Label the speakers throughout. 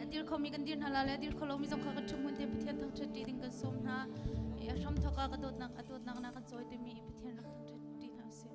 Speaker 1: A dir khomi kan dir hna la le a dir kho lomi zong kha kan ṭhu hmun te Pathian thangṭhat ṭi ding kan sawm hna. I a hram thawk ah ka dawtnak a dawtnak na kan cawi timi i Pathian rak thangṭhat ṭi hna usih.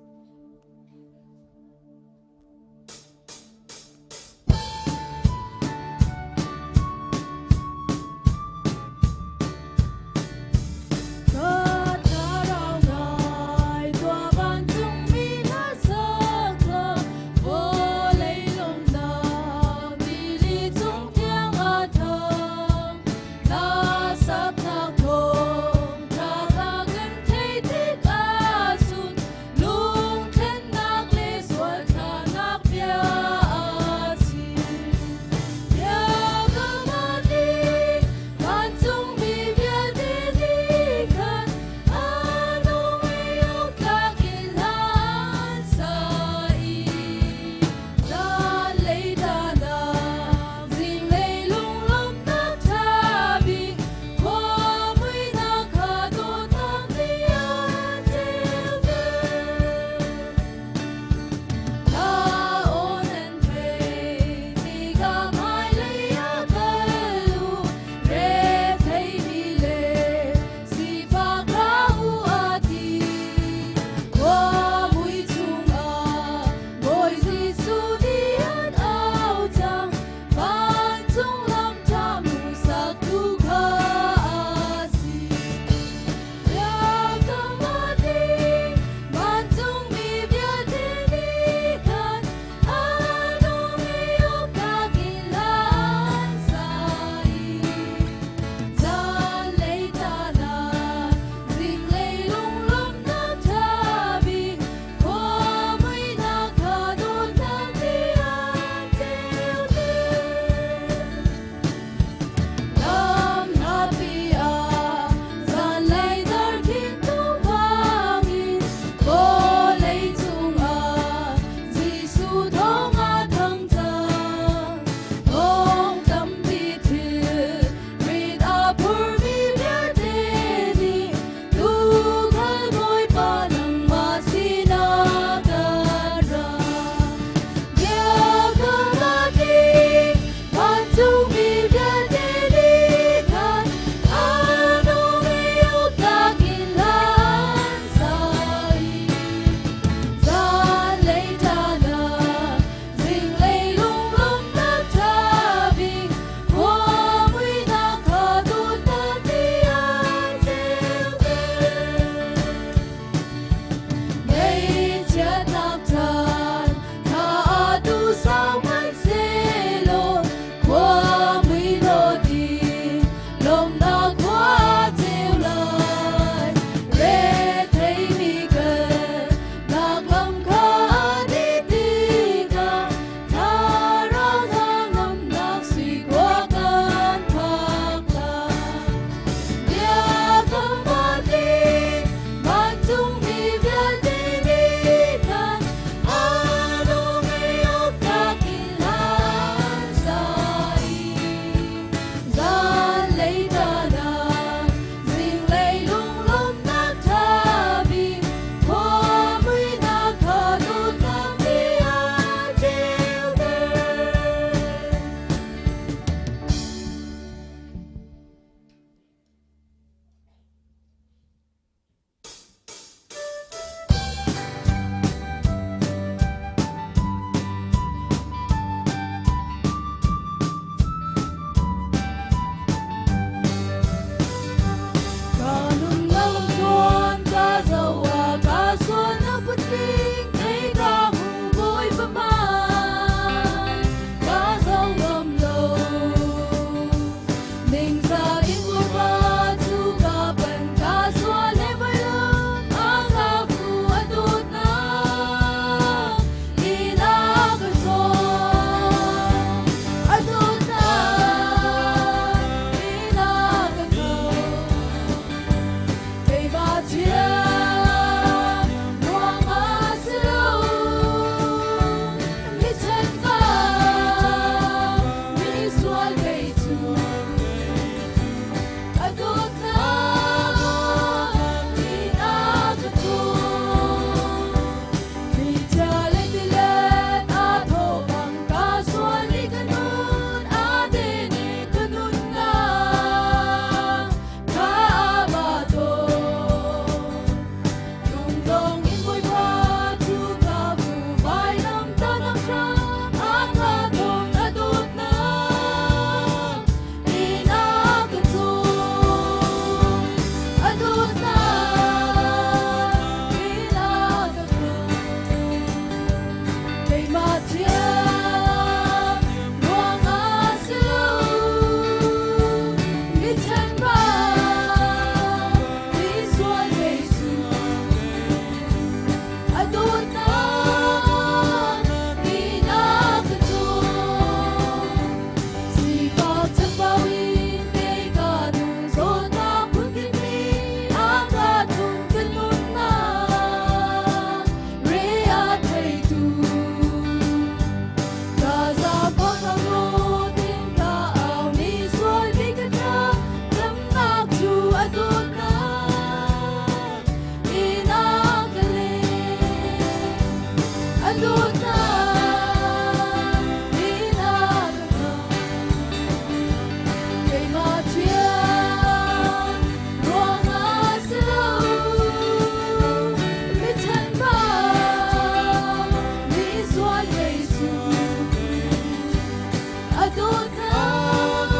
Speaker 1: dawtnak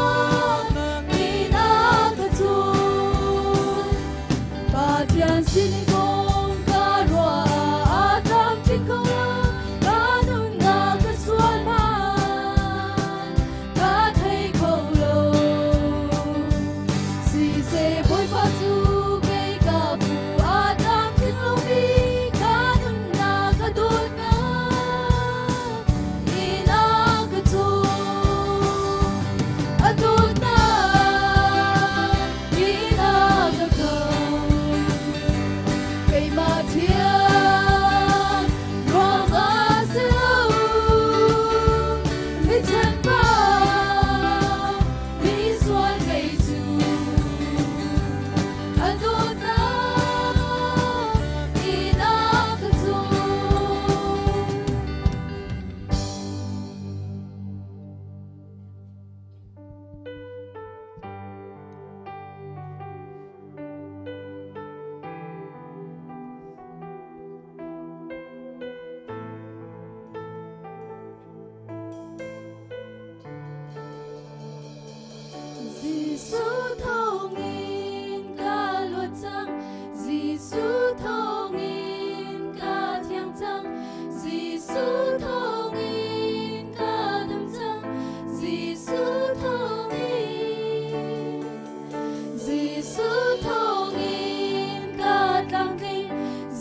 Speaker 1: in a ka cul. Pathian sin kong ka ruah a tam tik ko ka nunnak ka sual man ka thei kho lo. Siseh Bawipa cu kei ka phu a tlamtling lomi ka nunnak ka dawtnak in a ka cawm. A dawtnak in a ka khamh. Keimah thiang ruang ah si lo, mi ṭhenpa mi sual kei cu a dawtnak in a ka cawm. Jesuh thawngin ka luat cang, Jesuh thawngin ka thiang cang, Jesuh thawngin ka dam cang, Jesuh thawngin. Jesuh thawngin ka tlamtling,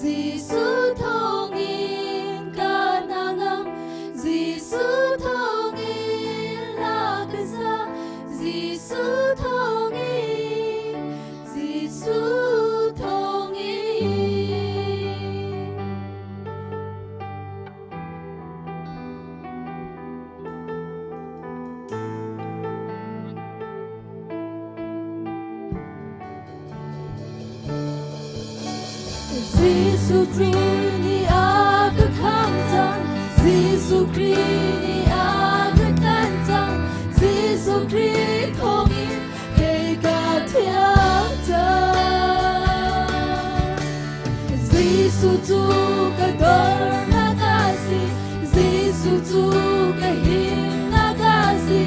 Speaker 1: Jesuh thawngin ka hnangam, Jesuh thawngin la ka sa, Jesuh thawngin, Jesuh thawngin. Jesuh Khrih nih a ka khamh cang, Jesuh Khrih nih a ka tlanh cang, Jesuh Khrih thawngin kei ka thiang cang. Jesuh cu ka dornak a si, Jesuh cu ka himnak a si,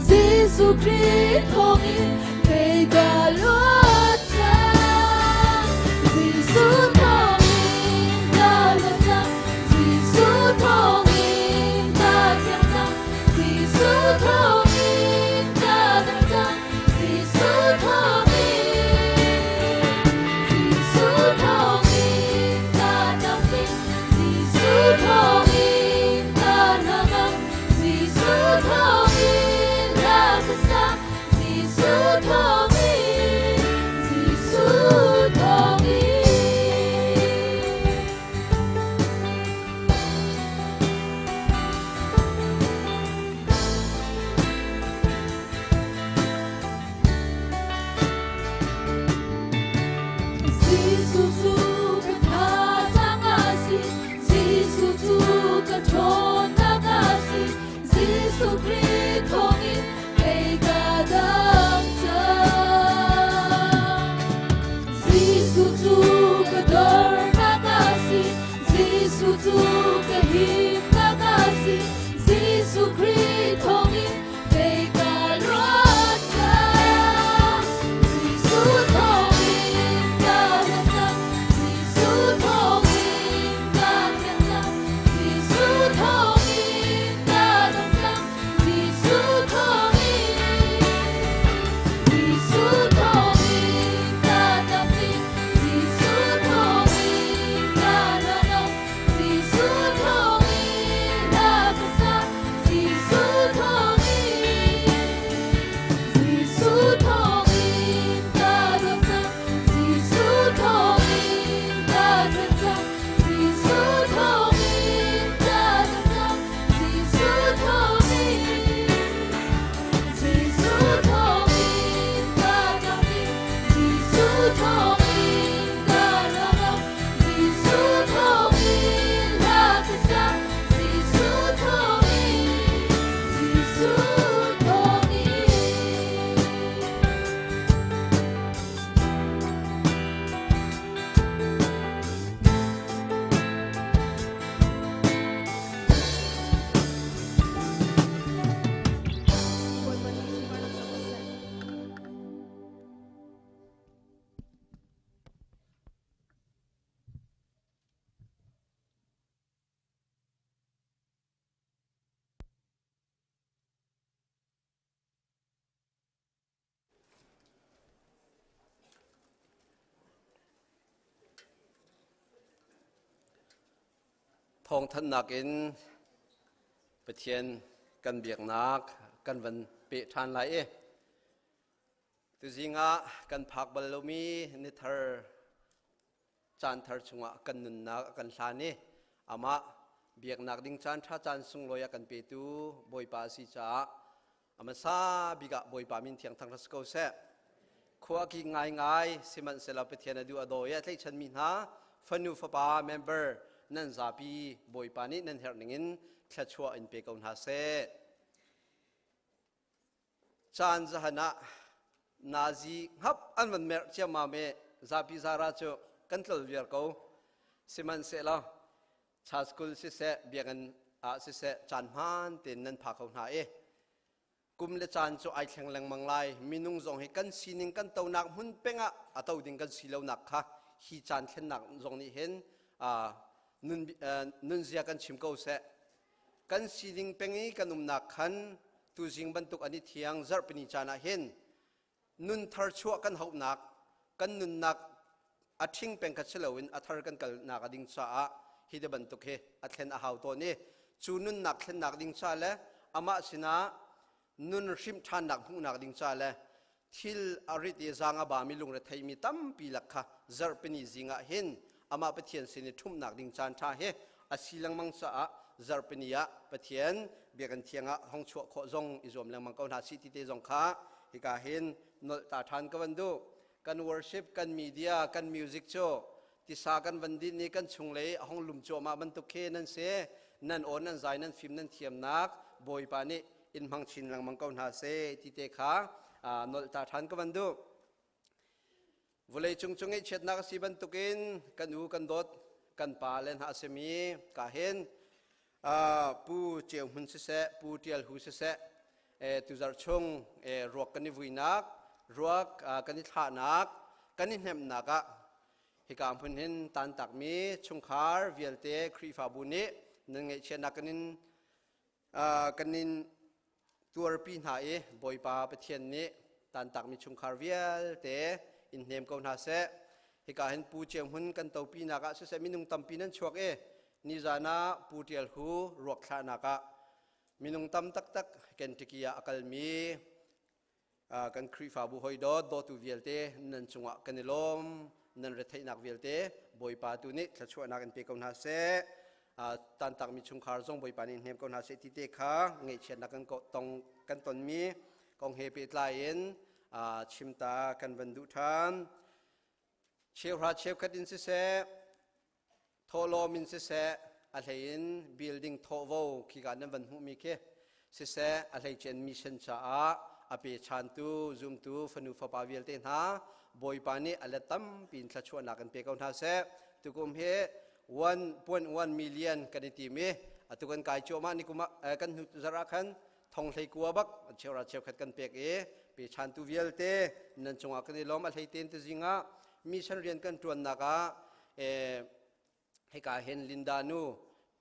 Speaker 1: Jesuh Khrih thawngin kei ka luat cang. Jesuh thawngin ka luat cang, Jesuh thawngin ka thiang cang, Jesuh thawngin ka dam cang, Jesuh thawngin, Jesuh thawngin ka tlamtling, Jesuh thawngin ka hnangam, Jesuh thawngin la ka sa, Jesuh thawngin, Jesuh thawngin. Jesuh cu ka thazaang a si, Jesuh cu ka ṭhawnnak a si, Jesuh Khrih
Speaker 2: Thawngthanhnak in Pathian kan biaknak kan van peh ṭhan lai i tuzing ah kan phak bal lomi ni thar caan thar chungah kan nunnak a kan hlan i amah biaknak ding caan ṭha caan sunglawi a kan petu Bawipa a si caah a hmasa bik ah Bawipa min thiang thangṭhat si ko seh. Khua ki ngaingai sihmanhsehlaw Pathian a duh a daw i a tlaihchanmi hna fanu fapa member nan zapi Bawipa nih nan herh ningin thluachuah in pe ko hna seh. Caan zahan ah nazi hngap an van merh ciammam i zapi zara cu kan tlol viar ko. Sihmanhsehlaw cha school siseh biakinn ah siseh caan hmaan tein nan pha ko hna i kum le caan cu ai thleng lengmang lai. Minung zong hi kan sining kan tonak hmun peng ah a to ding kan si lonak kha hi caan thlennak zong nih hin nun nunzia kan chim ko seh. Kan sining peng i kan umnak khan tuzing bantuk an i thiang zarhpini caan ah hin nun thar chuah kan hauhnak kan nunnak a ṭhing peng kha si loin a thar kan kalnak a ding caah hi te bantuk hi a thlen a hau tawn i cu nunnak thlennak ding ca le amah sinah nun hrimh ṭhannak hmuhnak ding ca le thil a rit i zaang a bami lungretheimi tampi lak kha zarhpini zing ah hin amah Pathian sin i ṭhumhnak ding caan ṭha hi a si lengmang caah zarhpini ah Pathian biakinn thiang ah hong chuah khawh zong i zuam lengmang ko hna sih ti te zong kha hika hin nolh ta ṭhan ka van duh. Kan worship, kan media, kan music cu tisa kan van din i kan chunglei a hong lum cuahmah bantuk khi nan si. Nan aw, nan zai, nan fim, nan thiamnak Bawipa nih in hmang chin lengmang ko hna seh ti te kha nolh ta ṭhan ka van duh. Vawlei cung cu ngaihchiatnak a si bantukin kan u kan dawt kan pa le hna a simi ka hin Pu Ceu Hmun siseh, Pu Ṭial Hu siseh, tuzarh chung ruak kan i vuinak, ruak kan i thlahnak, kan i hnemhnak ah hika hmun hin tantakmi chungkhar vialte Khrihfabu nih nan ngaihchiatnak kan in kan in tuarpi hna i Bawipa Pathian nih tantakmi chungkhar vialte in hnem ko hna seh. Hika hin Pu Ceu Hmun kan topinak ah siseh minung tampi nan chuak i nizan ah Pu Ṭial Hu ruak thlahnak ah minung tam taktak Kentucky ah a kalmi kan Khrihfabu hoi dawt dawtu vialte nan cungah kan i lawm. Nan retheihnak vialte Bawipa tu nih thluachuahnak in pe ko hna seh. Tantakmi chungkhar zong Bawipa nih hnem ko hna seh ti te kha ngaihchiatnak kan tong kan tonmi kong he pehtlai in chimta kan van duh ṭhan. Cheuhra cheukhat in siseh, thawhlawm in siseh, a hlei in building thawhvo khika nan van hmuhmi khi siseh, a hleicen mission caah a pe chantu zumtu fanu fapa vialte hna Bawipa nih a let tampi in thluachuahnak in pe ko hna seh. Tukum hi 1.1 million kan i tim i atu kan kai cuahmah ni kum ah kan hnu zarh ah khan thong hlei kua bak cheura cheukhat kan pek i pe chantu vialte nan cungah kan i lawm. A hlei ten te zingah mission rian kan tuannak ah hika hin Linda nu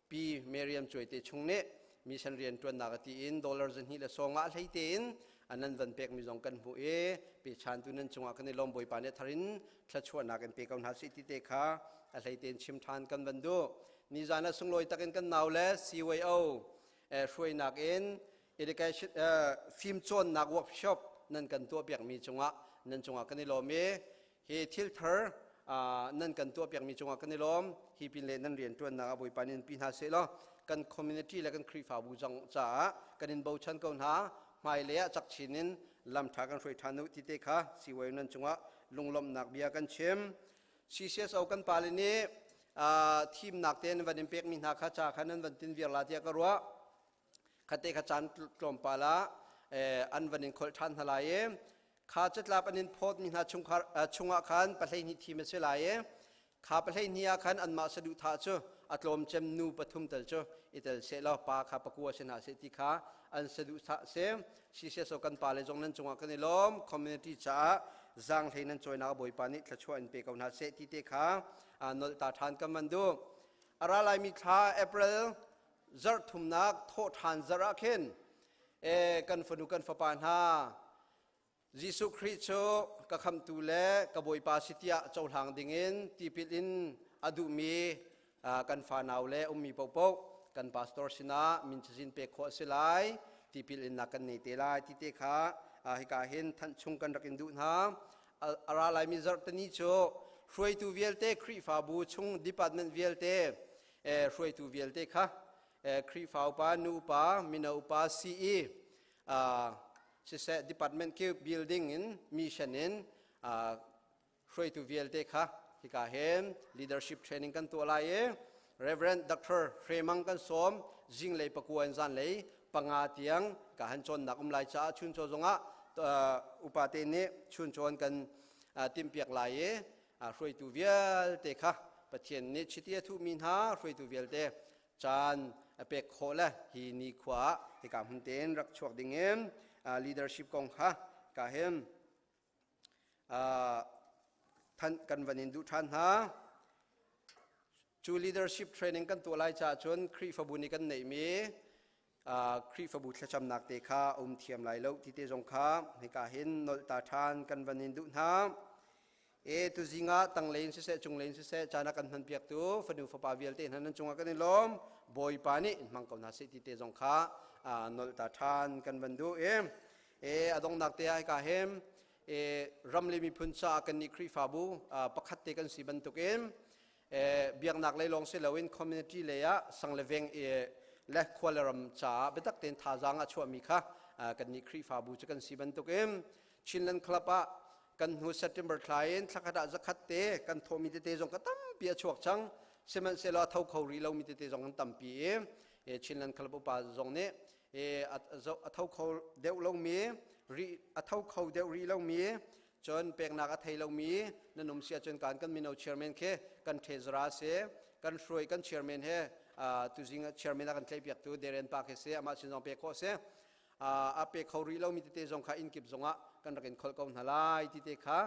Speaker 2: Pi Miriam Cuaite chung nih mission rian ṭuannak a ti in dollar zahnih le sawng ah hlei tein an van pekmi zong kan hmuh i pe chantu nan cungah kan i lawm. Bawipa nih thar in thluachuahnak in pe ko hna sih ti te kha a hlei tein chim ṭhan kan van duh. Nizan ah sunglawi takin kan nau le CYO hruainak in education fimcawnnak workshop nan kan tuahpiakmi cungah nan cungah kan i lawm i hi thil thar nan kan tuahpiakmi cungah kan i lawm. Hi pin le nan rianṭuannak ah Bawipa nih in pi hna seh law kan community le kan Khrihfabu zong caah kan in bochan ko hna. Hmailei ah cak chin in lam ṭha kan hruai ṭhan u ti te kha CYO nan cungah lunglawmhnak bia kan chim. CCSO kan pale nih thimnak te nan van in pekmi hna kha ca kha nan van tin viar la tiah ka ruah. Khate kha caan tlawmpal ah an van in kholh ṭhan hna lai i kha catlap an in phawtmi hna chungkhar chungah khan pahlei thim a si lai i kha pahlei ah khan anmah saduhthah cu a tlawm cem nu pathum tal cu i tel seh law pa kha pakua si hna seh ti kha an saduhthah si. CCSO kan pa le zong nan cungah kan i lawm. Community caah zaanghlei nan cawinak Bawipa nih thluachuah in pe ko hna seh ti te kha nolh ta ṭhan kan van duh. A ra laimi thla April zarh thumnak thawhṭhan zarh ah khin kan fanu kan fapa hna Jesuh Khrih cu ka khamhtu le ka Bawipa si tiah cohlang dingin tipil in a duhmi Kan fanau le ummi paohpaoh kan pastor sinah min cazin pek khawh a si lai, tipil innak kan nei te lai ti te kha hika hin thanh chung kan rak in duh hna. A ra laimi zarhteni cu hruaitu vialte, Khrihfabu chung department vialte hruaitu vialte kha, Khrihfa upa, nu upa, mino upa, CE siseh, department kip building in mission in hruaitu vialte kha hika hin leadership training kan tuah lai i Reverend Dr. Hremang kan sawm. Zinglei 9 in zanlei 5 tiang ka han cawnnak um lai caah chuncaw zongah upate nih chuncawn kan timhpiak lai i hruaitu vialte kha, Pathian nih chiti a thuhmi hna hruaitu vialte, caan a pek khawh le hi ni khua ah hika hmun tein rak chuak ding in leadership kong kha ka hin thanh kan van in duh ṭhan hna. Cu leadership training kan tuah lai caah cun Khrihfabu nih kan neihmi Khrihfabu thlacamnak te kha um thiam lai lo ti te zong kha hika hin nolh ta ṭhan kan van in duh hna. E tuzing ah tanglei in siseh, cunglei in siseh, caan a kan hman piaktu fanu fapa vialte hna nan cungah kan i lawm. Bawipa nih in hmang ko hna seh ti te zong kha nolh ta ṭhan kan van duh i e a donghnak te ah hika hin e ram le miphun caah kan nih Khrihfabu pakhat te kan si bantukin e biaknak lei lawng si loin community lei ah sang le veng e le khua le ram caah biatak tein thazaang a chuahmi kha kan nih Khrihfabu cu kan si bantukin Chinland Club ah kan hnu September thla in thlakhat ah zakhat te kan thawhmi tete zong ka tampi a chuak cang. Sihmanhsehlaw a tho kho rih lomi tete zong kan tampi i Chinland Club upa zong nih a tho kho deuh lomi ri a tho kho deuh rih lomi, cun peknak a thei lomi nan um si ahcun kan kan mino chairman khi kan treasurer si, kan hruai kan chairman he tuzing chairman a kan tlaihpiaktu Deren pa khi si, amah sin zong pek khawh si. A pe kho rih lomi tete zong kha inn kip zongah kan rak in kholh ko hna lai ti te kha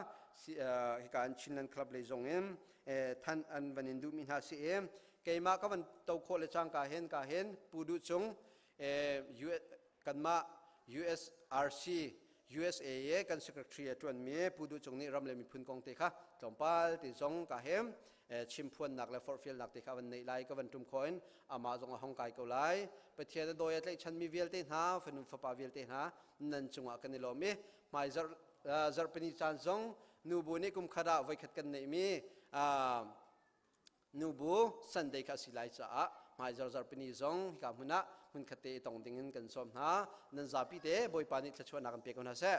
Speaker 2: hika an Chinland Club lei zong in than an van in duhmi hna si i keimah ka van to khawh le cangka hin ka hin Pu Duh Cung, kanmah USRC USA i kan secretary a ṭuanmi Pu Duh Cung nih ram le miphun kong te kha tlawmpal te zong ka hem chimphuannak le forhfialnak te kha van neih lai ka van ṭum khawh in amah zong a hong kai ko lai. Pathian a dawi a tlaihchanmi vialte hna, fanu fapa vialte hna nan cungah kan i lawm i hmai zarh zarhpini caan zong nubu nih kum khat ah voikhat kan neihmi nubu Sunday kha a si lai caah hmaizar zarhpini zong hika hmun ah hmunkhat te i tong ding in kan sawm hna. Nan zapi te Bawipa nih thluachuahnak kan pe ko hna seh.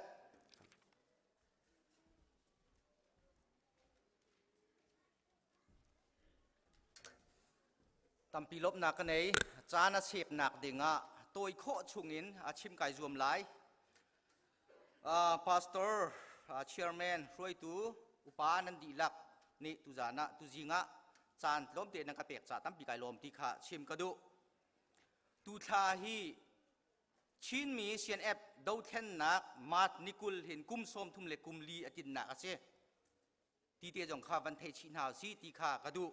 Speaker 3: Tampi lawmhnak ka nei. Caan a sepnak dingah tawi khawh chungin a chim kai zuam lai. Pastor, chairman, hruaitu, upa nan dihlak nih tuzan ah tuzing ah caan tlawmte nan ka pek caah tampi kai lawm ti kha chim ka duh. Tu thla hi Chinmi CNF dothlennak March ni 20 hin kum 34 a tinnak a si. Ti te zong kha van thei chih hna si ti kha ka duh.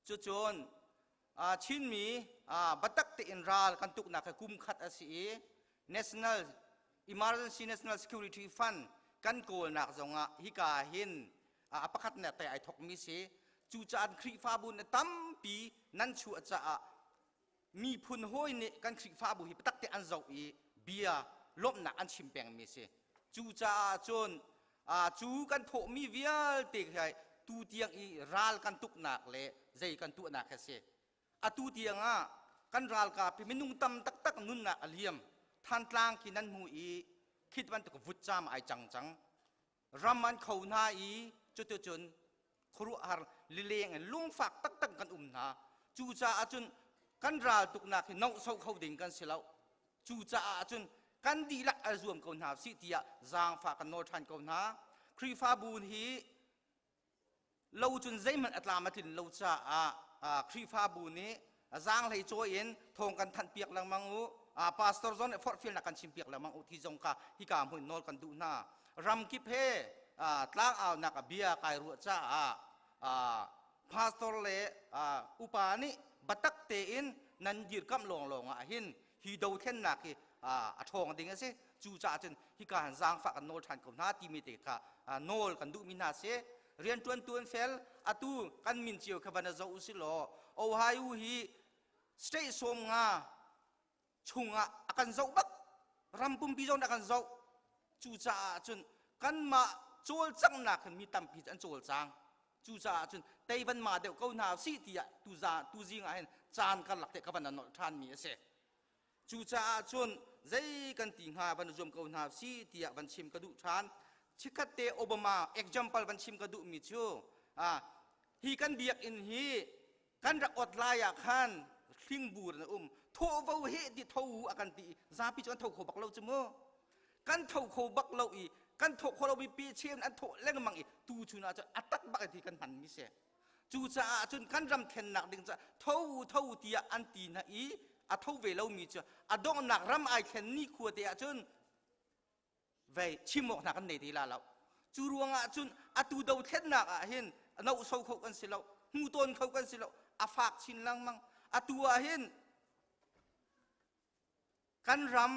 Speaker 3: Cucun Chinmi biatak tein ral kan tuknak hi kum khat a si i National Emergency National Security Fund kan kawlnak zongah hika hin a pakhat nek te ai thokmi si. Cucaah Khrihfabu na tampi nan chuah caah miphun hawi nih kan Khrihfabu hi biatak te an zoh i bia lawmhnak an chim pengmi si. Cucaah cun cu kan thawhmi vialte hi tu tiang i ral kan tuknak le zei kan tuahnak hi a si. Atu tiang ah kan ralkap hi minung tam taktak nunnak a liam. Thantlang khi nan hmu i khit bantuk vutcam ai cang cang. Ram an kho hna i cuticun khuaruahhar lileng in lungfak taktak kan um hna. Cucaah cun kan ral tuknak hi nohso kho ding kan si lo. Cucaah cun kan dihlak al zuam ko hna sih tiah zaangfah kan nawl ṭhan ko hna. Khrihfabu hi lo cun zeihmanh a tlam a tlin lo caah Khrihfabu nih zaanghlei cawi in thawng kan thanh piak lengmang u, pastor zong nih forhfialnak kan chim piak lengmang u ti zong kha hika hmun nawl kan duh hna. Ramkip he tlangaunak a bia kai ruah caah pastor le upa nih biatak tein nan dirkamh lawnglawng ah hin hi dothlennak hi a ṭhawng ding a si. Cucaah cun hika han zaangfah kan nawl ṭhan ko hna timi te kha nawl kan duhmi hna si. Rianṭuantu an fel. Atu kan min cio kha van a zoh u si law. Ohio hi state 50 chungah a kan zoh bak. Ram pumpi zong a kan zoh. Cucaah cun kanmah cawlcanghnak hin mi tampi an cawlcang. Cucaah cun tei van ma deuh ko hna sih tiah tuza tuzing ah hin caan karlak te ka van nolh ṭhan mi a si. Cucaah cun zei kan ti hnga van zuam ko hna si tiah van chim ka duh ṭhan. Chikkhat te Obama example van chim ka duh mi cu hi kan biakinn hi kan rak ot lai ah khan hlingbur na um thawhvo he ti tho a kan ti zapi cu an tho kho bak lo cu mu. Kan tho kho bak lo i kan thawh kho lo mi pi chen an thawh lengmang i tu chun ah cun a tak bak ti kan hman mi si. Cucaah cun kan ram thlennak ding ca tho tho tiah an ti hna i a tho ve lo mi cu a donghnak ram ai thlen ni khua te ah cun vei chim awk hna kan nei te la lo. Cu ruangah cun atu do thlennak ah hin no so kho kan si lo, hmu tawn kho kan si lo, a fak chin lengmang. Atu ah hin kan ram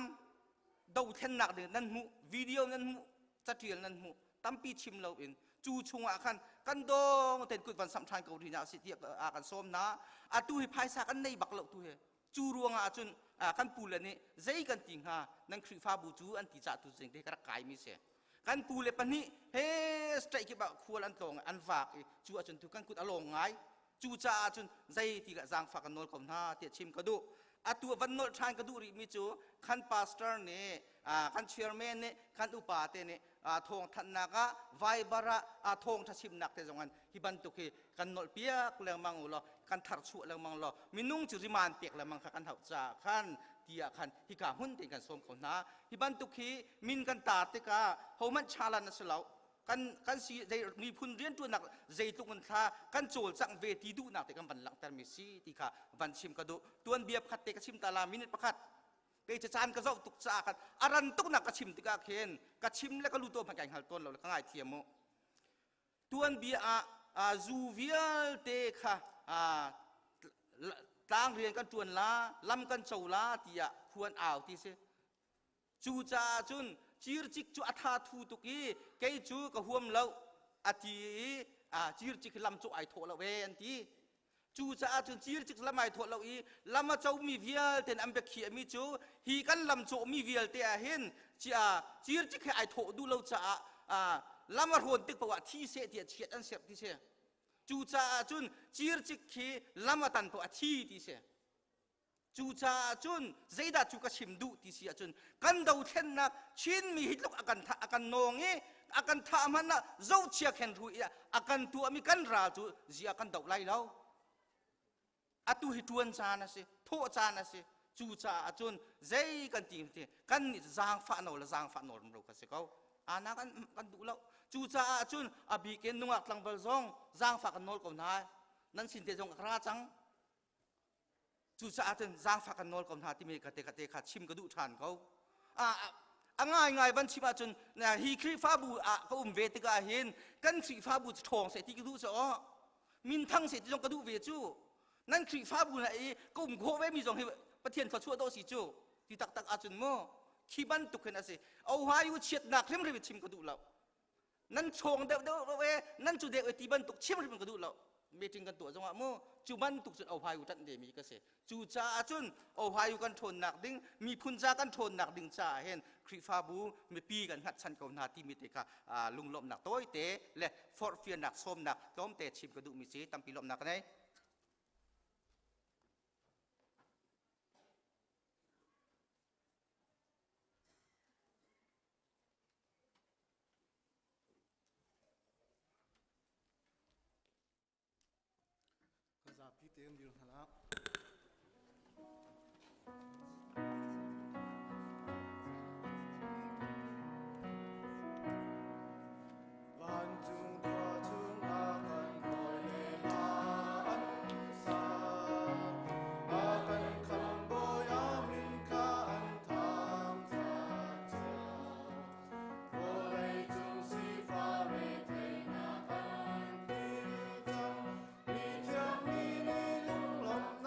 Speaker 3: dothlennak ding nan hmuh, video nan hmuh, catial nan hmuh, tampi chim lo in cu chungah khan kan dong ten kut van samh ṭhan ko rih si tiah a kan sawm na. Atu hi phaisa kan nei bak lo tu hi. Cu ruangah cun kan pu le nih zei kan ti hnga nan Khrihfabu cu an ti cah tu zing te ka rak kai mi si. Kan pu le pahnih he straight kip ah khual an tlawng an vak i cu ahcun tu kan kut a lawng ngai. Cucaah cun zei ti ka zaangfah kan nawl ko hna tiah chim ka duh. Atu van nolh ṭhan ka duh rihmi cu kan pastor nih, kan chairman nih, kan upa te nih thawngthanhnak ah Viber ah thawngṭha chimnak te zong an hi bantuk hi kan nolh piak lengmang u law kan tharchuah lengmang law minung cu riman pek lengmang kha kan hauh caah khan tiah khan hika hmun tein kan sawm ko hna. Hi bantuk hi min kan tar tikah hohmanh chalan a si lo. Kan kan si zei miphun rianṭuannak zeitluk in thla kan cawlcangh ve ti duhnak te kan van langhter mi si ti kha van chim ka duh. Tuanbia pakhat te ka chim ta la, minute pakhat kei cu caan ka zoh tuk caah khan a ran tuknak ka chim tikah khin ka chim le ka lu to hmanh kai hngal tawn lo le ka ngai thiam u. Tuanbia ah zu vialte kha tlang rian kan ṭuan la, lam kan co la tiah khuan au ti si. Cucaah cun circik cu a tha thu tuk i kei cu ka huam lo a ti i circik lam cu ai thawh lo e an ti. Cucaah cun circik lam ai thawh lo i lam a comi vialte an biakhiahmi cu hi kan lam cawhmi vialte ah hin circik he ai thawh duh lo caah lam a hrawn tik paoh ah thi seh tiah chiat an serh ti si. Cucaah cun circik khi lam a tan paoh a thi ti si. Cucaah cun zeidah cu ka chim duh ti si ahcun kan dothlennak Chinmi hi tluk a kan thah, a kan nawng i a kan thah hmanh ah zohchia khen ru i a kan tuahmi kan ral cu zia kan doh lai lo. Atu hi ṭuan caan a si, thawh caan a si. Cucaah cun zei kan ti ti kan nih zaangfah nawl le zaangfah nawl ro kha si ko. Ana kan kan duh lo. Cucaah cun a bik in nungak tlangval zong zaangfah kan nawl ko hna. Nan sin te zong ka ra cang. Cucaah cun zaangfah kan nawl ko hna timi ka te ka te kha chim ka duh ṭhan ko. A ngaingai van chim ahcun hi Khrihfabu ah ka um ve tikah hin kan Khrihfabu cu ṭhawng seh ti ka duh cu aw. Minthang seh ti zong ka duh ve cu. Nan Khrihfabu na i ka um khawh ve mi zong hi Pathian thluachuah dawh si cu. Ti taktak ahcun mu khi bantuk hin a si. Ohio chiatnak hrimhrim chim ka duh lo. Nan chawng deuh deuh e nan cu deuh e ti bantuk chim hrim ka duh lo. Meeting kan tuah zongah mu cu bantuk cun Ohio ṭanh ve mi ka si. Cu caah cun Ohio kan ṭhawnnak ding, miphun ca kan ṭhawnnak ding caah hin Khrihfabu mipi kan hngatchan ko hna timi te kha lunglawmhnak tawite le forhfialnak sawmnak tlawmte chim ka duhmi si. Tampi lawmhnak ka nei.
Speaker 4: Kan zapi tein dir hna lah. Vancung khua chungah kan hawile hla an sa. A kan khamhbawi a min kha an thangṭhat cio. Vawleicung sifah retheihnak kan phil cang. Mithiang mi nih lunglawmh.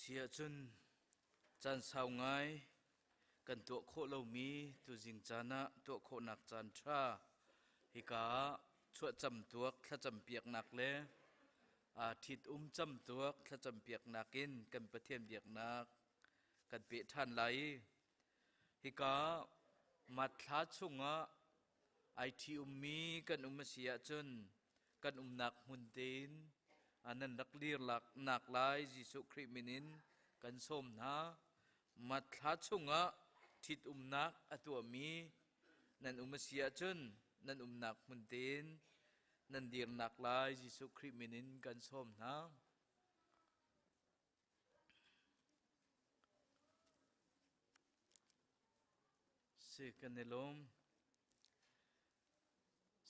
Speaker 5: Si ahcun caan sau ngai kan tuah khawh lomi tuzing caan ah tuah khawhnak caan ṭha hika ah chuahcam tuak thlacam piaknak le ṭhit-um camtuak thlacam piaknak in kan Pathian biaknak kan peh ṭhan lai i hika Mathla chungah ai ṭhi-ummi kan um a si ahcun kan umnak hmun tein nan rak lir nak lai Jesuh Khrih min in kan sawm hna. Mathla chungah ṭhitumnak a tuahmi nan um a si ahcun nan umnak hmun tein nan dirnak lai Jesuh Khrih min in kan sawm hna. Si kan i lawm.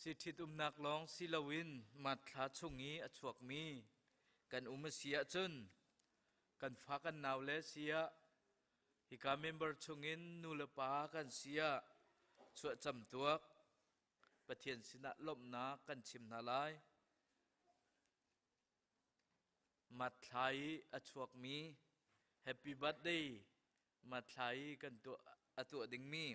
Speaker 5: Si ṭhitumnak lawng si loin Mathla chung i a chuakmi kan um a si ahcun kan fa kan nau le si ah hika member chungin nu le pa kan si ah chuahcam tuak Pathian sinah lawmhnak kan chim hna lai. Mathla i a chuakmi Happy Birthday Mathla i kan tuah a tuah dingmi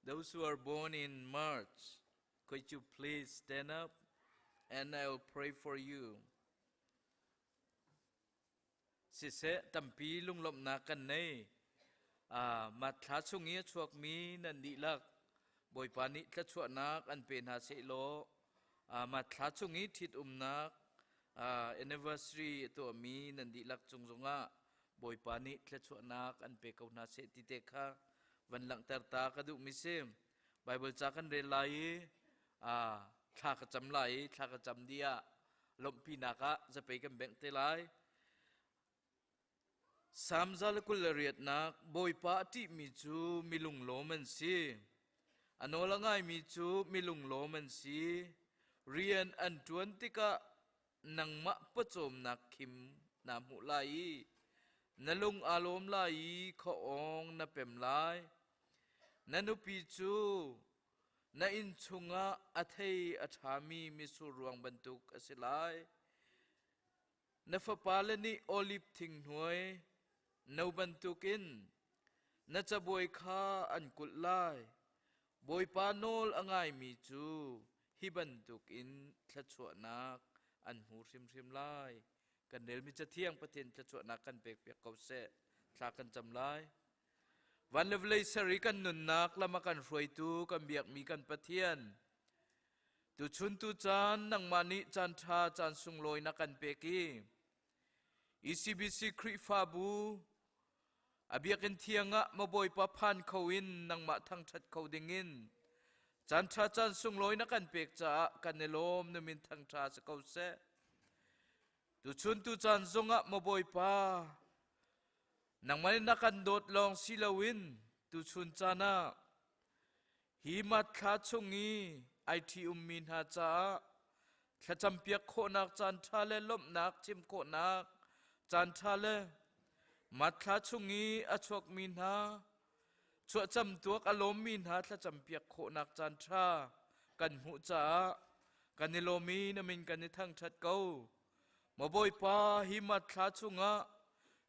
Speaker 5: Those who are born in March, could you please stand up and I will pray for you. Siseh tampi lunglawmhnak kan nei. Mathla chung i a chuakmi nan dihlak Bawipa nih thluachuahnak an pe hna sehlaw Mathla chung i ṭhitumnak anniversary a tuahmi nan dihlak cung zongah Bawipa nih thluachuahnak an pe ko hna seh ti te kha van langhter ta ka duhmi si. Bible ca kan rel lai i thla ka cam lai i thla ka cam dih ah lawmhpinak ah zapei kan bengh te lai. Salm 128 Bawipa a ṭihmi cu mi lunglawm an si. A nawl a ngaimi cu mi lunglawm an si. Rian an ṭuan tikah nangmah pawcawmnak khim naa hmuh lai i na lung aa lawm lai i khuaawng na pem lai. Na nupi cu na inn chungah a thei a ṭhami mitsur ruang bantuk a si lai. Na fapale nih oliv thing hnuai no bantukin na cabuai kha an kulh lai. Bawipa nawl a ngaimi cu hi bantukin thluachuahnak an hmu hrimhrim lai. Kan relmi Cathiang Pathian thluachuahnak kan pekpiak ko seh. Thla kan cam lai. Van le vawlei ser i kan nunnak lam a kan hruaitu kan biakmi kan Pathian, tuchun tu caan nangmah nih caan ṭha caan sunglawi na kan pek i ECBC Khrihfabu a biakinn thiang ah maw Bawipa phan kho in nangmah thangṭhat kho dingin caan ṭha caan sunglawi na kan pek caah kan i lawm na min thangṭha si ko seh. Tuchun tu caan zongah maw Bawipa nangmah nih na kan dawt lawng si loin tuchun caan ah hi matthla chung i ai ṭhi ummi hna caah thlacampiak khawhnak caan ṭha le lawmhnak chim khawhnak caan ṭha le matthla chung i a chuakmi hna chuahcam tuak a lawmmi hna thlacampiak khawhnak caan ṭha kan hmuh caah kan i lawm i na min kan i thangṭhat ko. Maw Bawipa, hi matthla chungah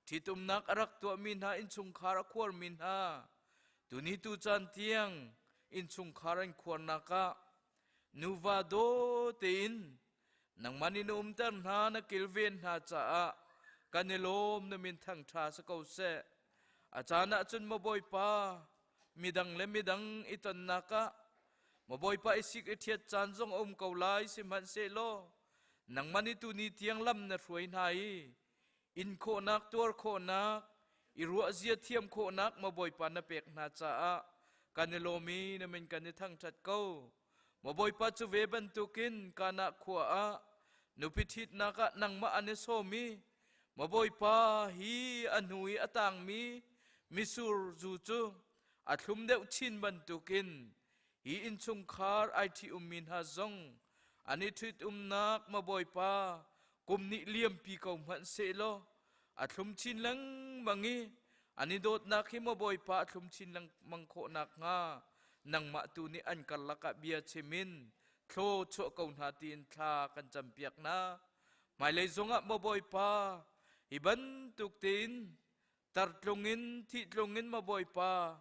Speaker 5: ṭhitumnak a rak tuahmi hna innchungkhar a khuarmi hna tuni tu caan tiang innchungkhar an khuarnak ah nuva daw tein nangmah nih na umter hna na kilven hna caah kan i lawm na min thangṭha si ko seh. A caan ah cun maw Bawipa, midang le midang i tonnak ah maw Bawipa i sik i ṭhiat caan zong a um ko lai sihmanhsehlaw nangmah nih tuni tiang lam na hruai hna i in khawhnak tuar khawhnak i ruahzia thiam khawhnak maw Bawipa na pek hna caah kan i lawm i na min kan i thangṭhat ko. Maw Bawipa cu ve bantukin Kana khua ah nupi ṭhitnak ah nangmah an i sawm i maw Bawipa hi a hnu i a tangmi mitsur zu cu a thlum deuh chin bantukin hi innchungkhar ai ṭhi ummi hna zong an i ṭhitumnak maw Bawipa kum nih liampi ko hmanh sehlaw a thlum chin lengmang i an i dawtnak hi maw Bawipa a thlum chin lengmang khawh nakhnga nangmah tu nih an karlak ah bia chim in thlaw chuah ko hna tiin thla kan campiak hna. Hmailei zongah maw Bawipa, hi bantuk tein tartlung in thihtlung in maw Bawipa,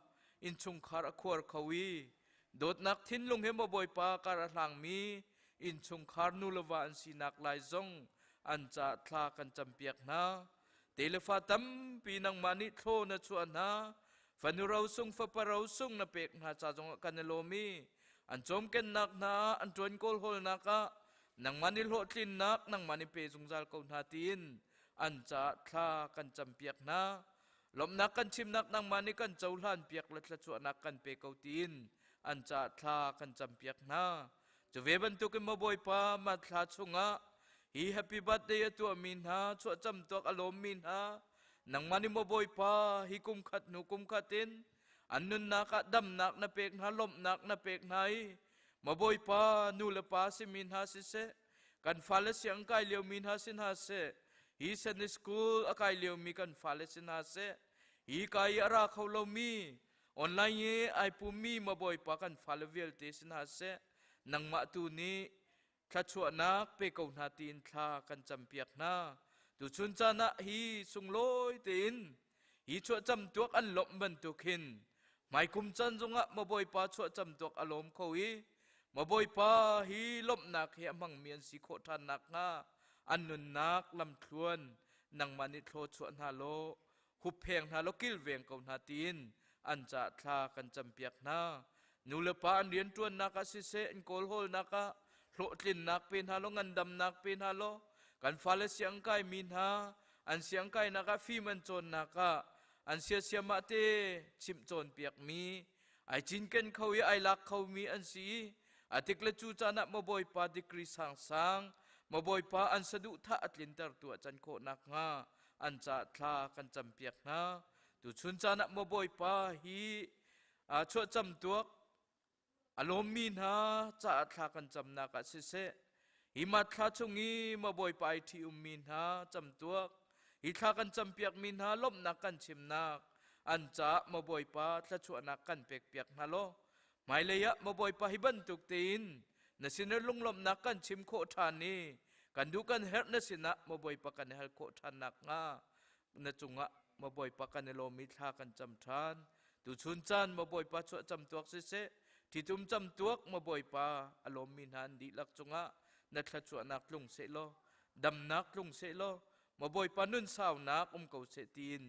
Speaker 5: innchungkhar a khuar kho i dawtnak thinlung he maw Bawipa kar a hlangmi innchungkhar nu le va an sinak lai zong an ca thla kan campiak hna. Telefa tampi nangmah nih thlaw na chuah hna. Fanu rosung fapa rosung na pek hna ca zongah kan i lawm i an cawmkennak hna an ṭuan kawlhawlnak ah nangmah nih hlawhtlinnak nangmah nih pe zungzal ko hna tiin an caah thla kan campiak hna. Lawmhnak kan chimnak nangmah nih kan cohlan piak le thluachuahnak kan pe ko tiin an caah thla kan campiak hna. Cu ve bantukin maw Bawipa mah thla chungah hi happy birthday a tuahmi hna chuahcam tuak a lawmmi hna nangmah nih maw Bawipa hi kum khat hnu kum khat in an nunnak ah damnak na pek hna lawmhnak na pek hna i maw Bawipa nu le pa simi hna siseh kan fale siang kai liomi hna si hna seh hi Sunday school a kai liomi kan fale si hna seh hi kai i a ra kho lomi Online i ai pummi maw Bawipa kan fale vialte si hna seh, nangmah tu nih thluachuahnak pe ko hna tiin thla kan campiak hna. Tuchun caan ah hi sunglawi tein hi chuahcam tuak an lawmh bantuk hin hmaikum caan zongah maw Bawipa chuahcam tuak a lawm kho i maw Bawipa hi lawmhnak hi a hmangmi an si khawh ṭhan nakhnga an nunnak lamthluan nangmah nih thlaw chuah hna law huppheng hna law kilveng ko hna tiin an ca thla kan campiak hna. Nu le pa an rianṭuannak ah siseh, an kawlhawlnak ah hlawhtlinnak pe hna law ngandamnak pe hna law kan fale siangkai mi hna an siangkainak ah fim an cawnnak ah an siasiamah te chimh cawnpiak mi ai cinken kho i ai lak kho mi an si i a tik le cu caan ah maw Bawipa degree sangsang maw Bawipa an saduhthah a tlinter tu ah can khawh nakhnga an ca thla kan campiak hna. Tuchun caan ah maw Bawipa hi chuahcam tuak a lawmmi hna caah thla kan camnak ah siseh, hi mat thla chung i maw Bawipa ai ṭhi ummi hna cam tuak, hi thla kan campiakmi hna lawmhnak kan chimnak an caah maw Bawipa thluachuahnak kan pekpiak hna law hmailei ah maw Bawipa hi bantuk tein na sin lunglawmhnak kan chim khawh ṭhan i kan duh kan herh na sinah maw Bawipa kan hal khawh ṭhan nakhnga na cungah maw Bawipa kan i lawm i thla kan cam ṭhan. Tuchun caan maw Bawipa chuah cam tuak siseh, ṭhitum cam tuak maw Bawipa a lawmmi hna an dihlak cungah na thluachuahnak tlung seh law, damnak tlung seh law, maw Bawipa nun saunak um ko seh tiin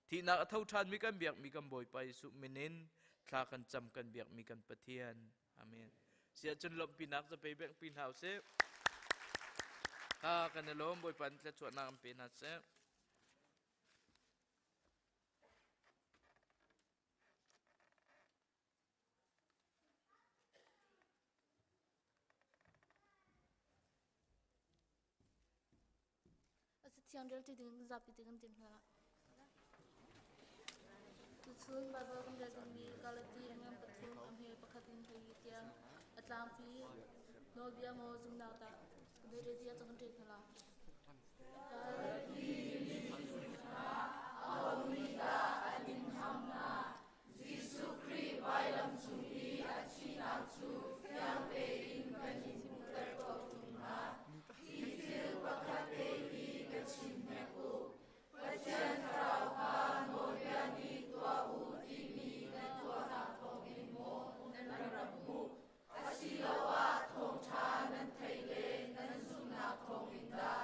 Speaker 5: thihnak a tho ṭhanmi kan biakmi kan Bawipa Jesuh min in thla kan cam kan biakmi kan Pathian. Amen. Siah cun lawmhpinak zapei bengpi hna usih. Ha kan i lawm Bawipa nih thluachuahnak an pe hna seh.
Speaker 6: Thiang rel ti ding zapi ti kan tim hna. Tuchun Bible kan rel dingmi Galati a ngan pathum a hme pakhat in hlei tiang a tlangpi nawlbia maw zumnak dah kan rel ti ah kan rel hna la.
Speaker 7: Galati ahomi dah an in ham hna? Jesuh Khrih vailam cung i a thihnak cu fiang tein kan in hmuhter ko ṭung hna. Hi thil pakhat te hi ka chim hnek u. Pathian Thlarau kha nawlbia nih tuah u timi nan tuahnak thawngin maw nan rak hmuh, asiloah thawngṭha nan theih le nan zumhnak thawngin dah?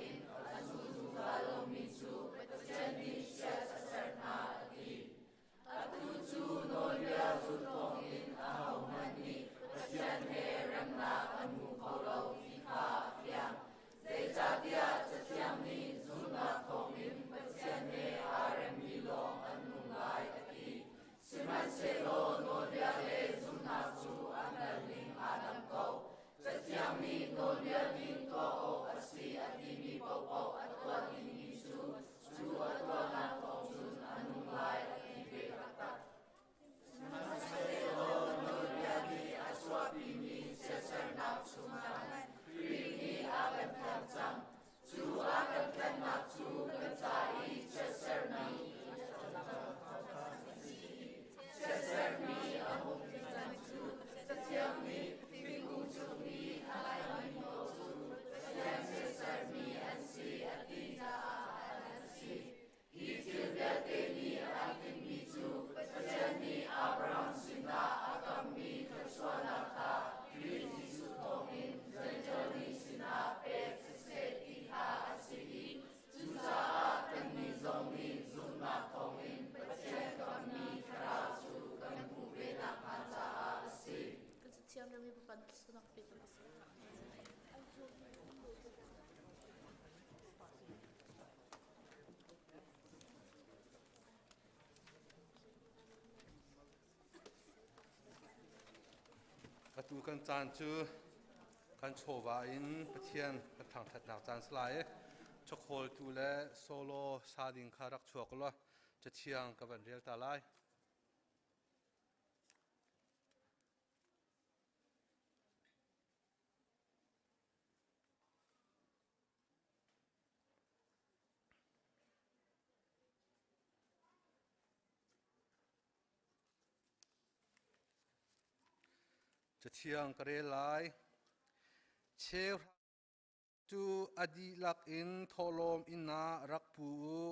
Speaker 7: in a zul zungzal lomi cu Pathian nih chiat a serh hna a ti. Atu cu nawlbia zulh thawngin ahohmanh nih Pathian he remnak an hmu kho lo ti kha a fiang. Zeicahtiah Cathiang nih zumhnak thawngin Pathian he aa remmi lawng an nung lai a ti. Sihmanhsehlaw nawlbia le zumhnak cu a hngalhning aa dang ko. Cathiang nih nawlbia ning tuah awk a si a timi paohpaoh a tuah dingmi cu cu a tuahnak thawng cun a nung lai a ti ve taktak. Sihmanhsehlaw nawlbia nih a chuahpimi chiatsernak chungah Khrih nih a kan tlanh cang. Cu a kan tlanhnak cu kan ca i chiatsermi chiatsermi a hung si cang cu Cathiang nih thingkung cung i a laimi paoh cu Pathian chiatsermi an si a ti caah an si. Hi thil vialte nih an tinhmi cu Pathian nih Abraham sinah a kammi thluachuahnak kha Khrih Jesuh thawngin Jentail mi sinah pek siseh ti kha a si i cucaah kannih zong nih zumhnak thawngin Pathian kammi Thlarau cu kan hmuh ve nakhnga caah a si.
Speaker 6: Kan Cathiang rami papan sunak pe kan si.
Speaker 4: Atu kan caan cu kan chawva in Pathian kan thangṭhatnak caan si lai i chawkhawltu le solo sa ding kha rak chuak law Cathiang ka van rel ta lai. Cathiang ka rel lai. Cheu cu a dihlak in thawhlawm inn ah rak pu u.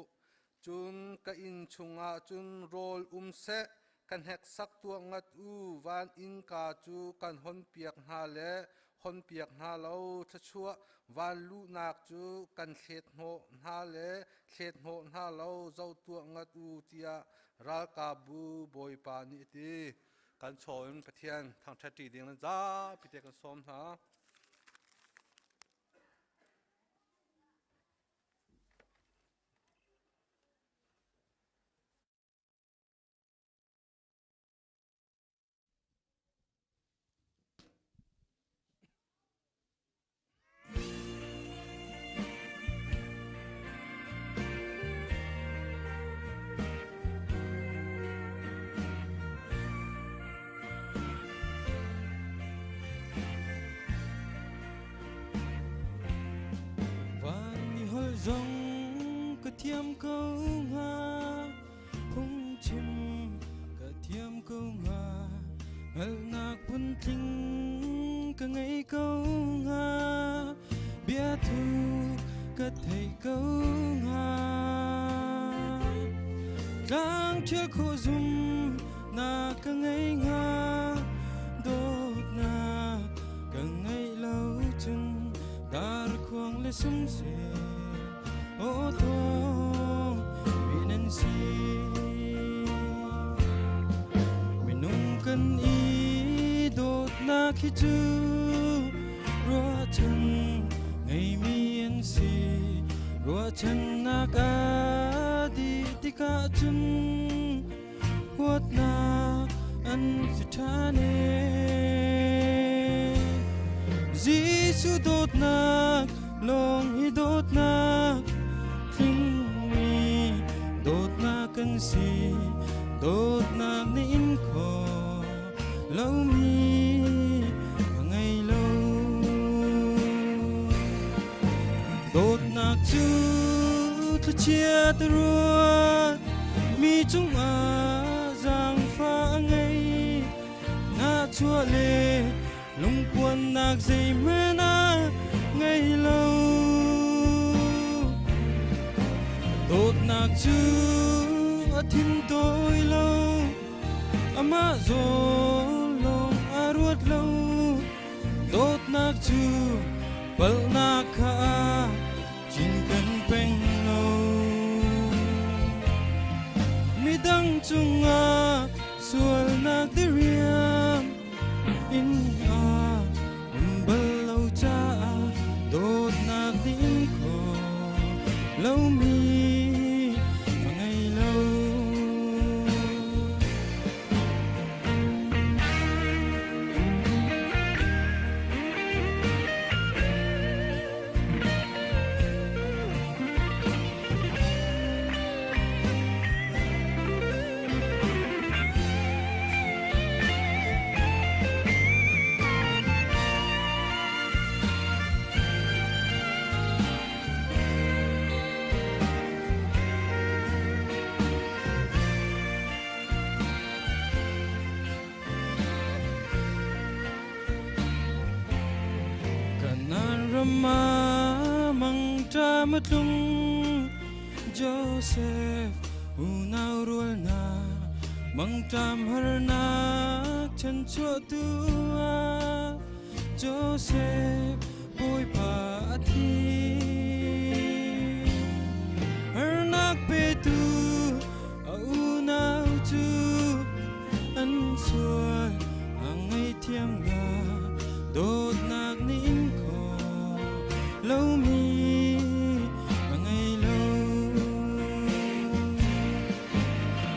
Speaker 4: Cun ka inn chungah cun rawl um seh, ka hneksak tuah ngat u. Van innka cu kan honpiak hna le honpiak hna lo, thluachuah van luhnak cu kan thlet hnawh hna le thlet hnawh hna lo, zoh tuah ngat u, tiah ralkapbu Bawipa nih a ti. Kan chaw in Pathian thangṭhat ṭi ding nan zapi te kan sawm hna.
Speaker 8: Van ni hol zong ka thiam ko hnga phungchim ka thiam ko hnga hngalhnak phuntling ka ngei ko hnga biathu ka thei ko hnga tlang ṭhial khawh zum na ka ngei hnga dawtnak ka ngeih lo cun darkhuang le sumse aw thawng mi nan si minung kan i dawtnak hi cu ruahchan ngeimi an si ruahchannak a dih tikah cun huatnak an si ṭhan ee. Jesuh dawtnak lawng hi dawtnak tlingmi dawtnak kan si dawtnak nih in kho lomi a ngei lo Dawtnak cu thlichia ruat mi cungah zaangfah a ngei nahchuah le lungpuannak zeihmanh a ngei lo Dawtnak cu a thin tawi lo amah zawn lawng a ruat lo Dawtnak cu palhnak kha a ning kho lomi a ngei lo. Kanan rama mangṭam a tlung Joseph unau rual hna mangṭam harnak chanchuahtu ah Joseph Bawipa a thi. Harnak petu a unau cu an sual a ngaihthiam hna dawtnak nih in kho lomi a ngei lo.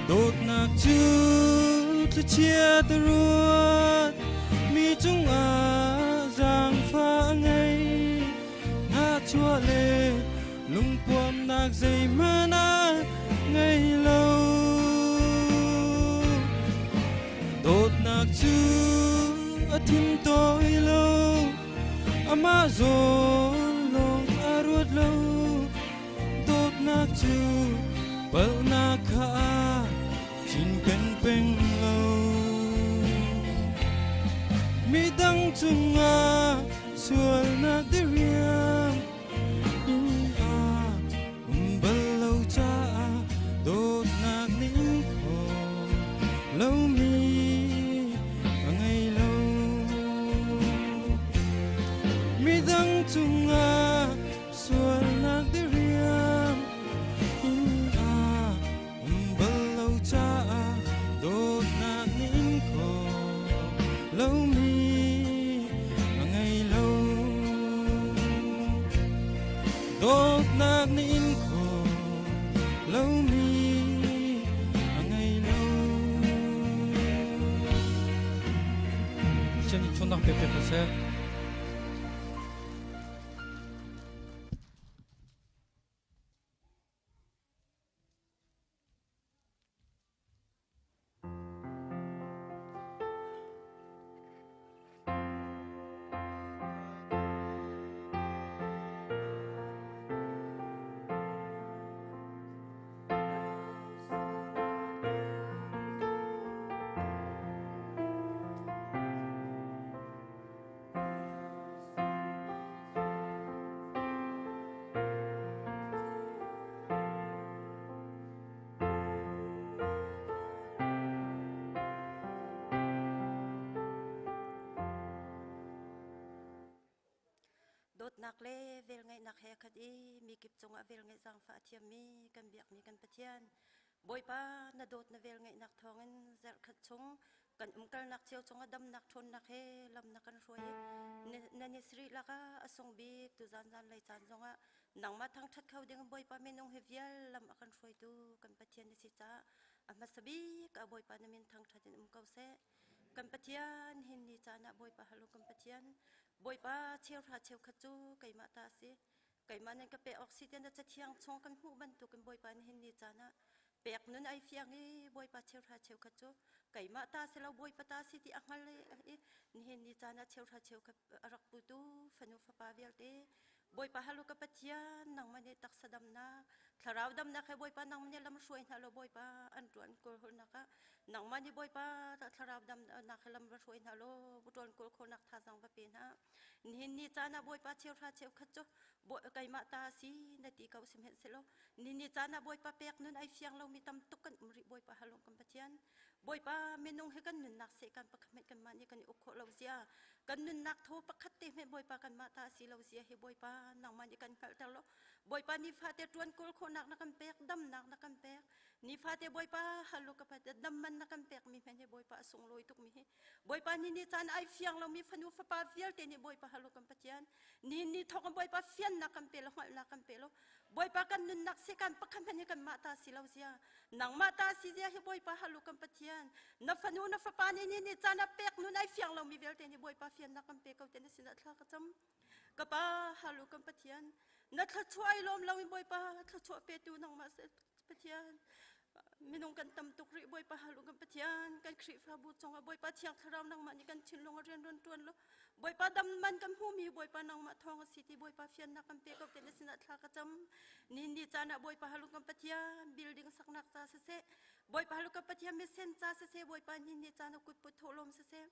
Speaker 8: Dawtnak cu thlichia ta ruat mi cungah zaangfah a ngei ngahchuah le lungpuamnak zeihmanh a ngei lo. Dawtnak cu a thim tawi lo, amah zawn lawng a ruat lo. Dawtnak cu palhnak kha a cinken peng lo. Midang cungah sualnak diriam in a um bal lo caah dawtnak ning kho lomi a ngei lo. Midang cungah sualnak diriam in a um bal lo caah dawtnak ning kho lomi a ngei lo. Dawtnak ning kho lomi a ngei lo.
Speaker 9: Pathian nih ṭhawnnak pe pek ko seh.
Speaker 10: Dawtnak le velngeihnak he khat i mikip cungah velngeih zaangfah a thiammi kan biakmi kan Pathian Bawipa na dawt na velngeihnak thawngin zarhkhat chung kan umkalnak cio cungah damnak ṭhawnnak he lam na kan hruai i na ni sarih lakah a sung bik tuzan zanlei caan zongah nangmah thangṭhat kho ding Bawipa minung hi vial lam a kan hruaitu kan Pathian na si caah a hmasa bik ah Bawipa na min thangṭhat in um ko seh. Kan Pathian hin ni caan ah Bawipa hal u kan Pathian Bawipa cheuhra cheukhat cu keimah ta a si. Keimah nan ka pek awk si tiah na cathiang chung kan hmuh bantukin Bawipa nihin ni caan ah pek nun ai fiang i Bawipa cheuhra cheukhat cu keimah ta si lo Bawipa ta si ti a hngal i nihin ni caan ah cheuhra cheukhat a rak putu fanu fapa vialte Bawipa halu ka Pathian nangmah nih taksa damnak thlarau damnak he Bawipa nangmah nih lam hruai hna law Bawipa an ṭuan kawlhawlnak ah nangmah nih Bawipa thlarau damnak he lam va hruai hna law ṭuan kawl khawhnak thazaang va pe hna Nihin ni caan ah Bawipa cheuhra cheukhat cu keimah ta a si na ti ko sihmanhsehlaw nihin ni caan ah Bawipa pek nun ai fiang lomi tam tuk kan um rih Bawipa halung kan Pathian. Bawipa minung hi kan nunnak seh kan pakhat hmanh kanmah nih kan i uk khawh lo zia kan nunnak thaw pakhat te hmanh Bawipa kanmah ta a si lo zia hi Bawipa nangmah nih kan hngalhter law Bawipa nifate ṭuan kawl khawhnak na kan pek damnak na kan pek. Nifate Bawipa halu ka pat dam man na kan pek mi hmenh hi Bawipa a sunglawi tuk mi hi. Bawipa ni ni caan ai fiang lo mi fanu fapa vialte nih Bawipa halu kan Pathian. Ni ni thawk in Bawipa fiannak kan pe lo hngalhnak kan pe lo. Bawipa kan nunnak si kan pakhat hmanh hi kan mah ta si lo zia. Nangmah ta si zia hi Bawipa halu kan Pathian. Na fanu na fapa nih ni ni caan ah pek nun ai fiang lo mi vialte nih Bawipa fiannak kan pe ko te na sinah thla ka cam. Ka pa halu kan Pathian. Na thluachuah ai lawm lo in Bawipa thluachuah petu nangmah Pathian minung kan tam tuk rih Bawipa halu kan Pathian kan Khrihfabu cungah Bawipa Thiang Thlarau nangmah nih kan thinlung a rian run tuan lo Bawipa dam man kan hmumi Bawipa nangmah thawng a si ti Bawipa fiannak kan pe ko te na sinah thla ka cam ni ni caan ah Bawipa halu kan Pathian building saknak ca siseh Bawipa halu kan Pathian misen ca siseh Bawipa ni ni caan ah kut put thawhlawm siseh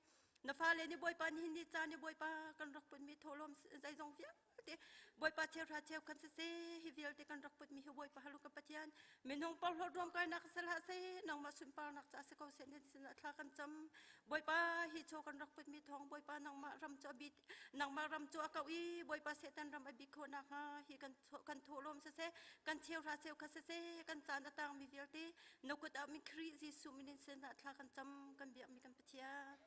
Speaker 10: na fale nih Bawipa nihin ni caan i Bawipa kan rak putmi thawhlawm zeizong vialte Bawipa cheuhra cheu kan siseh hi vialte kan rak putmi hi Bawipa halu ka Pathian minung porhlawt ruamkainak si hlah seh nangmah sunparnak ca si ko seh nan sinah thla kan cam Bawipa hi chaw kan rak putmi thawng Bawipa nangmah ram cu a bi nangmah ram cu a kau i Bawipa Satan ram a bi khawh nakhnga hi kan kan thawhlawm siseh kan cheuhra cheu kha siseh kan caan a tangmi vialte na kut ah mi Khrih Jesuh min in sinah thla kan cam kan biakmi kan Pathian.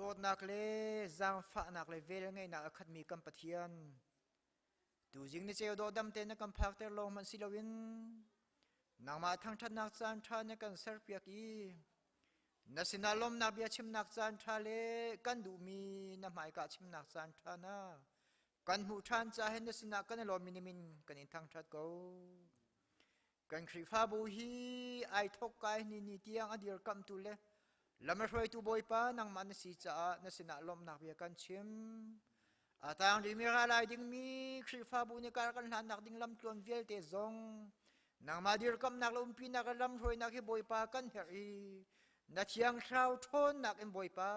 Speaker 9: Dawtnak le zaangfahnak le velngeihnak a khatmi kan Pathian, tuzing ni ceu dawh dam tein na kan phakter lawng hmanh si loin nangmah thangṭhatnak caan ṭha na kan serpiak i na sinah lawmnak bia chimnak caan ṭha le kan duhmi na hmaika chimnak caan ṭha na kan hmuh ṭhan caah hin na sinah kan i lawmmi nimin kan in thangṭhat ko. Kan Khrihfabu hi ai thawk kai ni ni tiang a dirkamhtu le lam a hruaitu Bawipa nangmah na si caah na sinah lawmhnak bia kan chim. A tang rihmi ral ai dingmi Khrihfabu nih kar kan hlannak ding lamtluan vialte zong nangmah dirkamhnak le umpinak le lamhruainak hi Bawipa kan herh i na thiang thlarau ṭhawnnak in Bawipa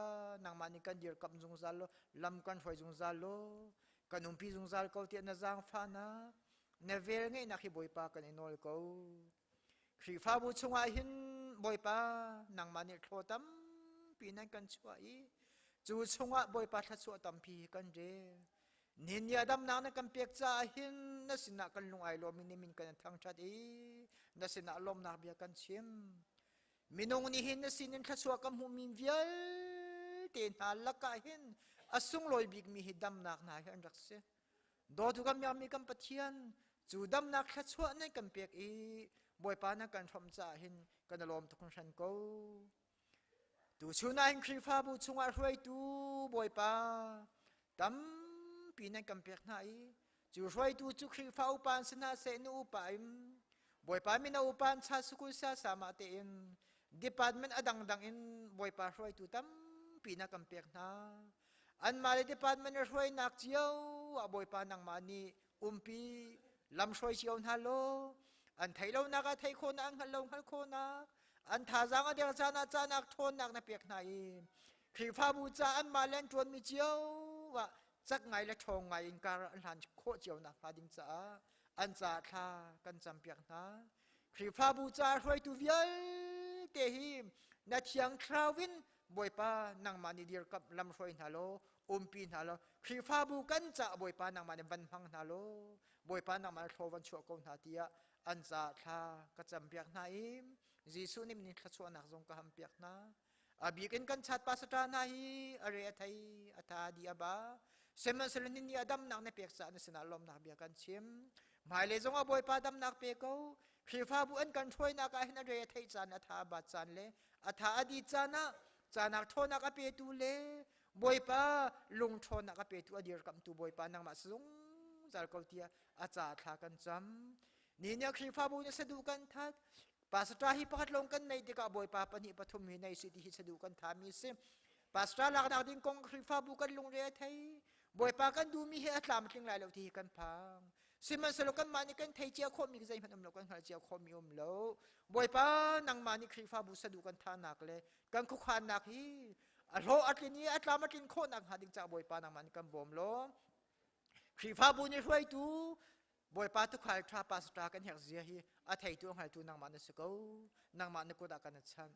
Speaker 9: nangmah nih kan dirkamh zungzal law lam kan hruai zungzal law kan umpi zungzal ko tiah na zaangfahnak na vel ngeihnak hi Bawipa kan i nawl ko. Khrihfabu chungah hin Bawipa nangmah nih thlaw tampi nan kan chuah i cu chungah Bawipa thluachuah tampi kan rel. Nihin ni damnak na kan pek caah hin na sinah kan lung ai lawm i nimin kan thangṭhat i na sinah lawmnak bia kan chim. Minung nih hin na sinin thluachuah kan hmuhmi vialte hna lakah hin a sunglawi bikmi hi damnak hna hi an rak si. Dawtu kan miakmi kan Pathian cu damnak thluachuah nan kan pek i Bawipa na kan hrawmh caah hin kan i lawm tuk hringhran ko. Tuchun ah hin Khrihfabu chungah hruaitu Bawipa tampi nan kan pek hna i cu hruaitu cu Khrihfa upa an si hna seh nu upa in Bawipa mino upa an cha sukul sia sama tein department a dangdang in Bawipa hruaitu tampi na kan pek hna. Anmah le department na hruainak cio ah Bawipa nangmah nih umpi lamhruai cio hna law an theih lonak ah theih khawhnak an hngalh lo hngalh khawhnak an thazaang a der caan ah caanak ṭhawnnak na pek hna i Khrihfabu ca anmah le an ṭuanmi cio ah cak ngai le ṭhawng ngai in kar an hlan khawh cio nakhnga ding caah an caah thla kan campiak hna. Khrihfabu caah hruaitu vialte hi na thiang thlarau in Bawipa nangmah nih dirkamh lamhruai hna law umpi hna law Khrihfabu kan caah Bawipa nangmah nih van hmang hna law Bawipa nangmah nih thlaw van chuah ko hna tiah an caah thla ka campiak hna i Jesuh nih min thluachuahnak zong ka hampiak hna. A bik in kan chat pastor hna hi a re a thei a tha di a ba sihmanhsehlaw ni a damnak na pek caah na sinah lawmnak bia kan chim. Hmailei zong ah Bawipa damnak pe ko. Khrihfabu an kan hruainak ah hin a re a theih caan a tha a bat caan le a tha a di caan ah caanak ṭhawnnak a petu le Bawipa lung ṭhawnnak a petu a dirkamhtu Bawipa nangmah zungzal ko tiah a ca thla kan cam. Ni nih Khrihfabu nih saduh kan that. Pastor hi pakhat lawng kan neih tikah Bawipa pahnih pathum hi nei si ti hi saduh kan thami si. Pastor laknak ding kong Khrihfabu kan lungre a thei. Bawipa kan duhmi hi a tlamtling lai lo ti hi kan phang. Sihmanhsehlaw kanmah nih kan thei cia khawhmi zeihmanh um lo, kan hngalh cia khawhmi um lo. Bawipa nangmah nih Khrihfabu saduh kan thahnak le kan khuakhannak hi a hlawh a tlin i a tlam a tlin khawhnak hnga ding caah Bawipa nangmah nih kan bawm law Khrihfabu nih hruaitu Bawipa tukhal ṭha pastor kan herh zia hi a theitu a hngaltu nangmah na si ko. Nangmah na kut ah kan chanh.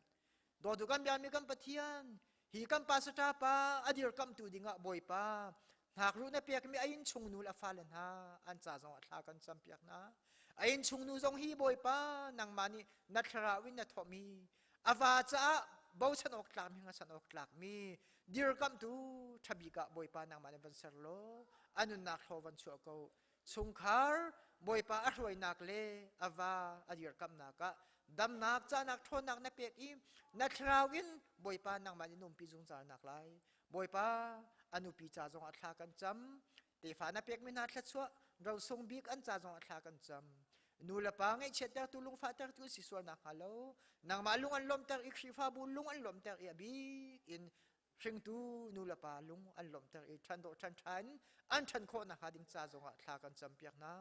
Speaker 9: Dawtu kan biami kan Pathian, hi kan pastor pa a dirkamhtu dingah Bawipa hnakruh na pekmi a innchung nu le a fale hna an ca zongah thla kan campiak hna. A innchung nu zong hi Bawipa nangmah nih na thlarau in na thawhmi a va caah bochan awk tlakmi ngachan awk tlakmi dirkamhtu ṭhabik ah Bawipa nangmah nih van ser law a nunnak hlaw van chuah ko. Chungkhar Bawipa a hruainak le a va a dirkamhnak ah damnak cahnak ṭhawnnak na pek i na thlarau in Bawipa nangmah nih numpi zungzalnak lai. Bawipa a nupi ca zongah thla kan cam. Tefa na pekmi hna thluachuah rosung bik an ca zongah thla kan cam. Nu le pa ngaihchiattertu lungfahtertu si sual nakhnga lo nangmah lung an lawmhter i Khrihfabu lung an lawmhter i a bik in hringtu nu le pa lung an lawmhter i ṭhan dawh ṭhan ṭhan an ṭhan khawh nakhnga ding ca zongah thla kan campiak hna.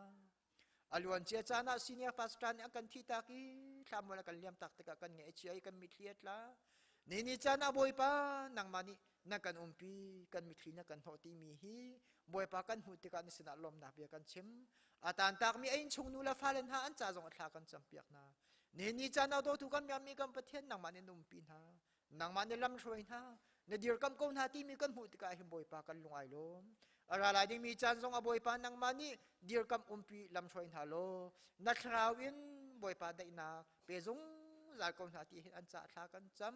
Speaker 9: A luancia caan ah senior pastor nih a kan thihtak i thlamual a kan liamtak tikah kan ngaih a chia i kan mitthli a tla. Ni ni caan ah Bawipa nangmah nih na kan umpi kan mitthli na kan hnawh timi hi Bawipa kan hmuh tikah na sinah lawmnak bia kan chim. A tantakmi a innchung nu le fale hna an ca zong a thla kan campiak hna. Ni ni caan ah dawtu kan miakmi kan Pathian nangmah nih na umpi hna. Nangmah nih lam hruai hna, na dirkamh ko hna timi kan hmuh tikah hin Bawipa kan lung ai lawm. A ra lai dingmi caan zong a Bawipa nangmah nih dirkamh umpi lam hruai hna law na thlarau in Bawipa daihnak pe zungzal ko hna ti hin an caah thla kan cam.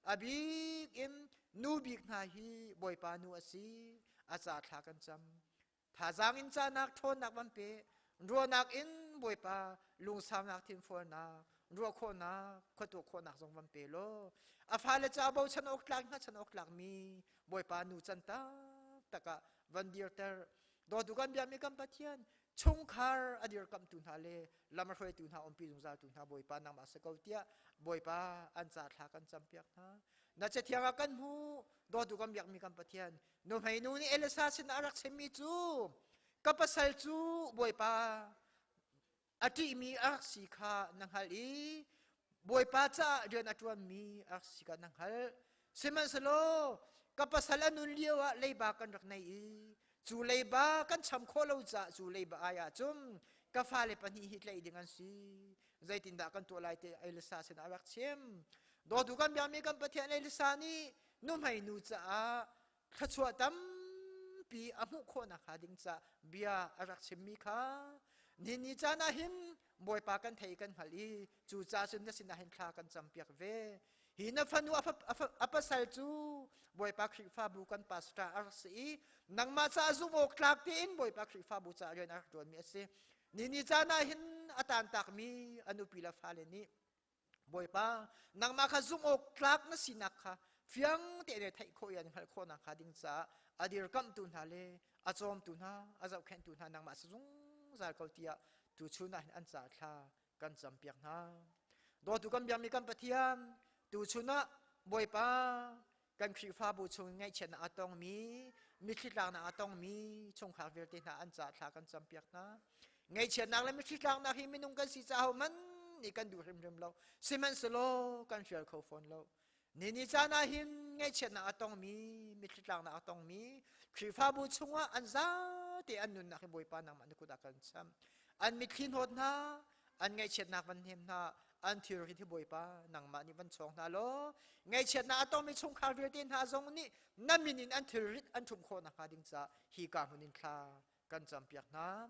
Speaker 9: A bik in nu bik hna hi Bawipa nu a si. A ca thla kan cam. Thazaang in canak ṭhawnnak van pe. Ruahnak in Bawipa lungsaunak thinfualnak, ruah khawhnak, khuatuah khawhnak zong van pe law a fale ca bochan awk tlak hngatchan awk tlak mi Bawipa nu can taktak ah van dirter. Dawtu kan biakmi kan Pathian chungkhar a dirkamhtu hna le lam a hruaitu hna umpi zungzaltu hna Bawipa nangmah si ko tiah Bawipa an ca thla kan campiak hna. Na cathiang ah kan hmu dawtu kan biakmi kan Pathian nuhmei nu nih Elisa sin a rak chimmi cu ka pasal cu Bawipa a ṭihmi a rak si kha na hngalh i Bawipa caah rian a ṭuanmi a rak si kha na hngalh. Sihmanhsehlaw ka pasal a nun lio ah leiba kan rak nei i cu leiba kan cham khawh lo caah cu leiba ai ah cun ka fale pahnih hi tlaih ding an si. Zeitindah kan tuah lai ti Elisa sinah a rak chim. Dawtu kan biakmi kan Pathian Elisa nih nuhmei nu caah thluachuah tampi a hmuh khawh nakhnga ding caah bia a rak chimmi kha ni ni caan ah hin Bawipa kan thei kan hngalh i cu ca cun na sinah hin thla kan campiak ve. Hi na fanu a pasal cu Bawipa Khrihfabu kan pastor a rak si i nangmah caah zumh awk tlak tein Bawipa Khrihfabu caah rian a rak ṭuanmi a si. Ni ni caan ah hin a taantakmi a nupi le fale nih Bawipa, nangmah kha zumh awk tlak na sinak kha fiang tein theih khawh i an hngalh khawh nakhnga ding caah a dirkamhtu hna le a cawmtu hna, a zohkhenhtu hna nangmah si zungzal ko tiah tuchun ah hin an ca thla kan campiak hna. Dawtu kan biakmi kan Pathian, tuchun ah Bawipa kan Khrihfabu chung ngaihchiatnak a tongmi, mitthli tlaknak a tongmi chungkhar vialte hna an ca thla kan campiak hna. Ngaihchiatnak le mitthli tlaknak hi minung kan si caah man nih kan duh hrimhrim lo. Sihmanhsehlaw kan hrial kho fawn lo. Ni ni caan ah hin ngaihchiatnak a tongmi, mitthli tlaknak a tongmi Khrihfabu chungah an zate an nunnak hi Bawipa nangmah na kut ah kan cham. An mitthli hnawt hna, an ngaihchiatnak van hnem hna, an thilrit hi Bawipa nangmah nih van chawng hna law ngaihchiatnak a tongmi chungkhar vialte hna zong nih na min in an thilrit an ṭhumh khawh nakhnga ding caah hi ka hmun in thla kan campiak hna.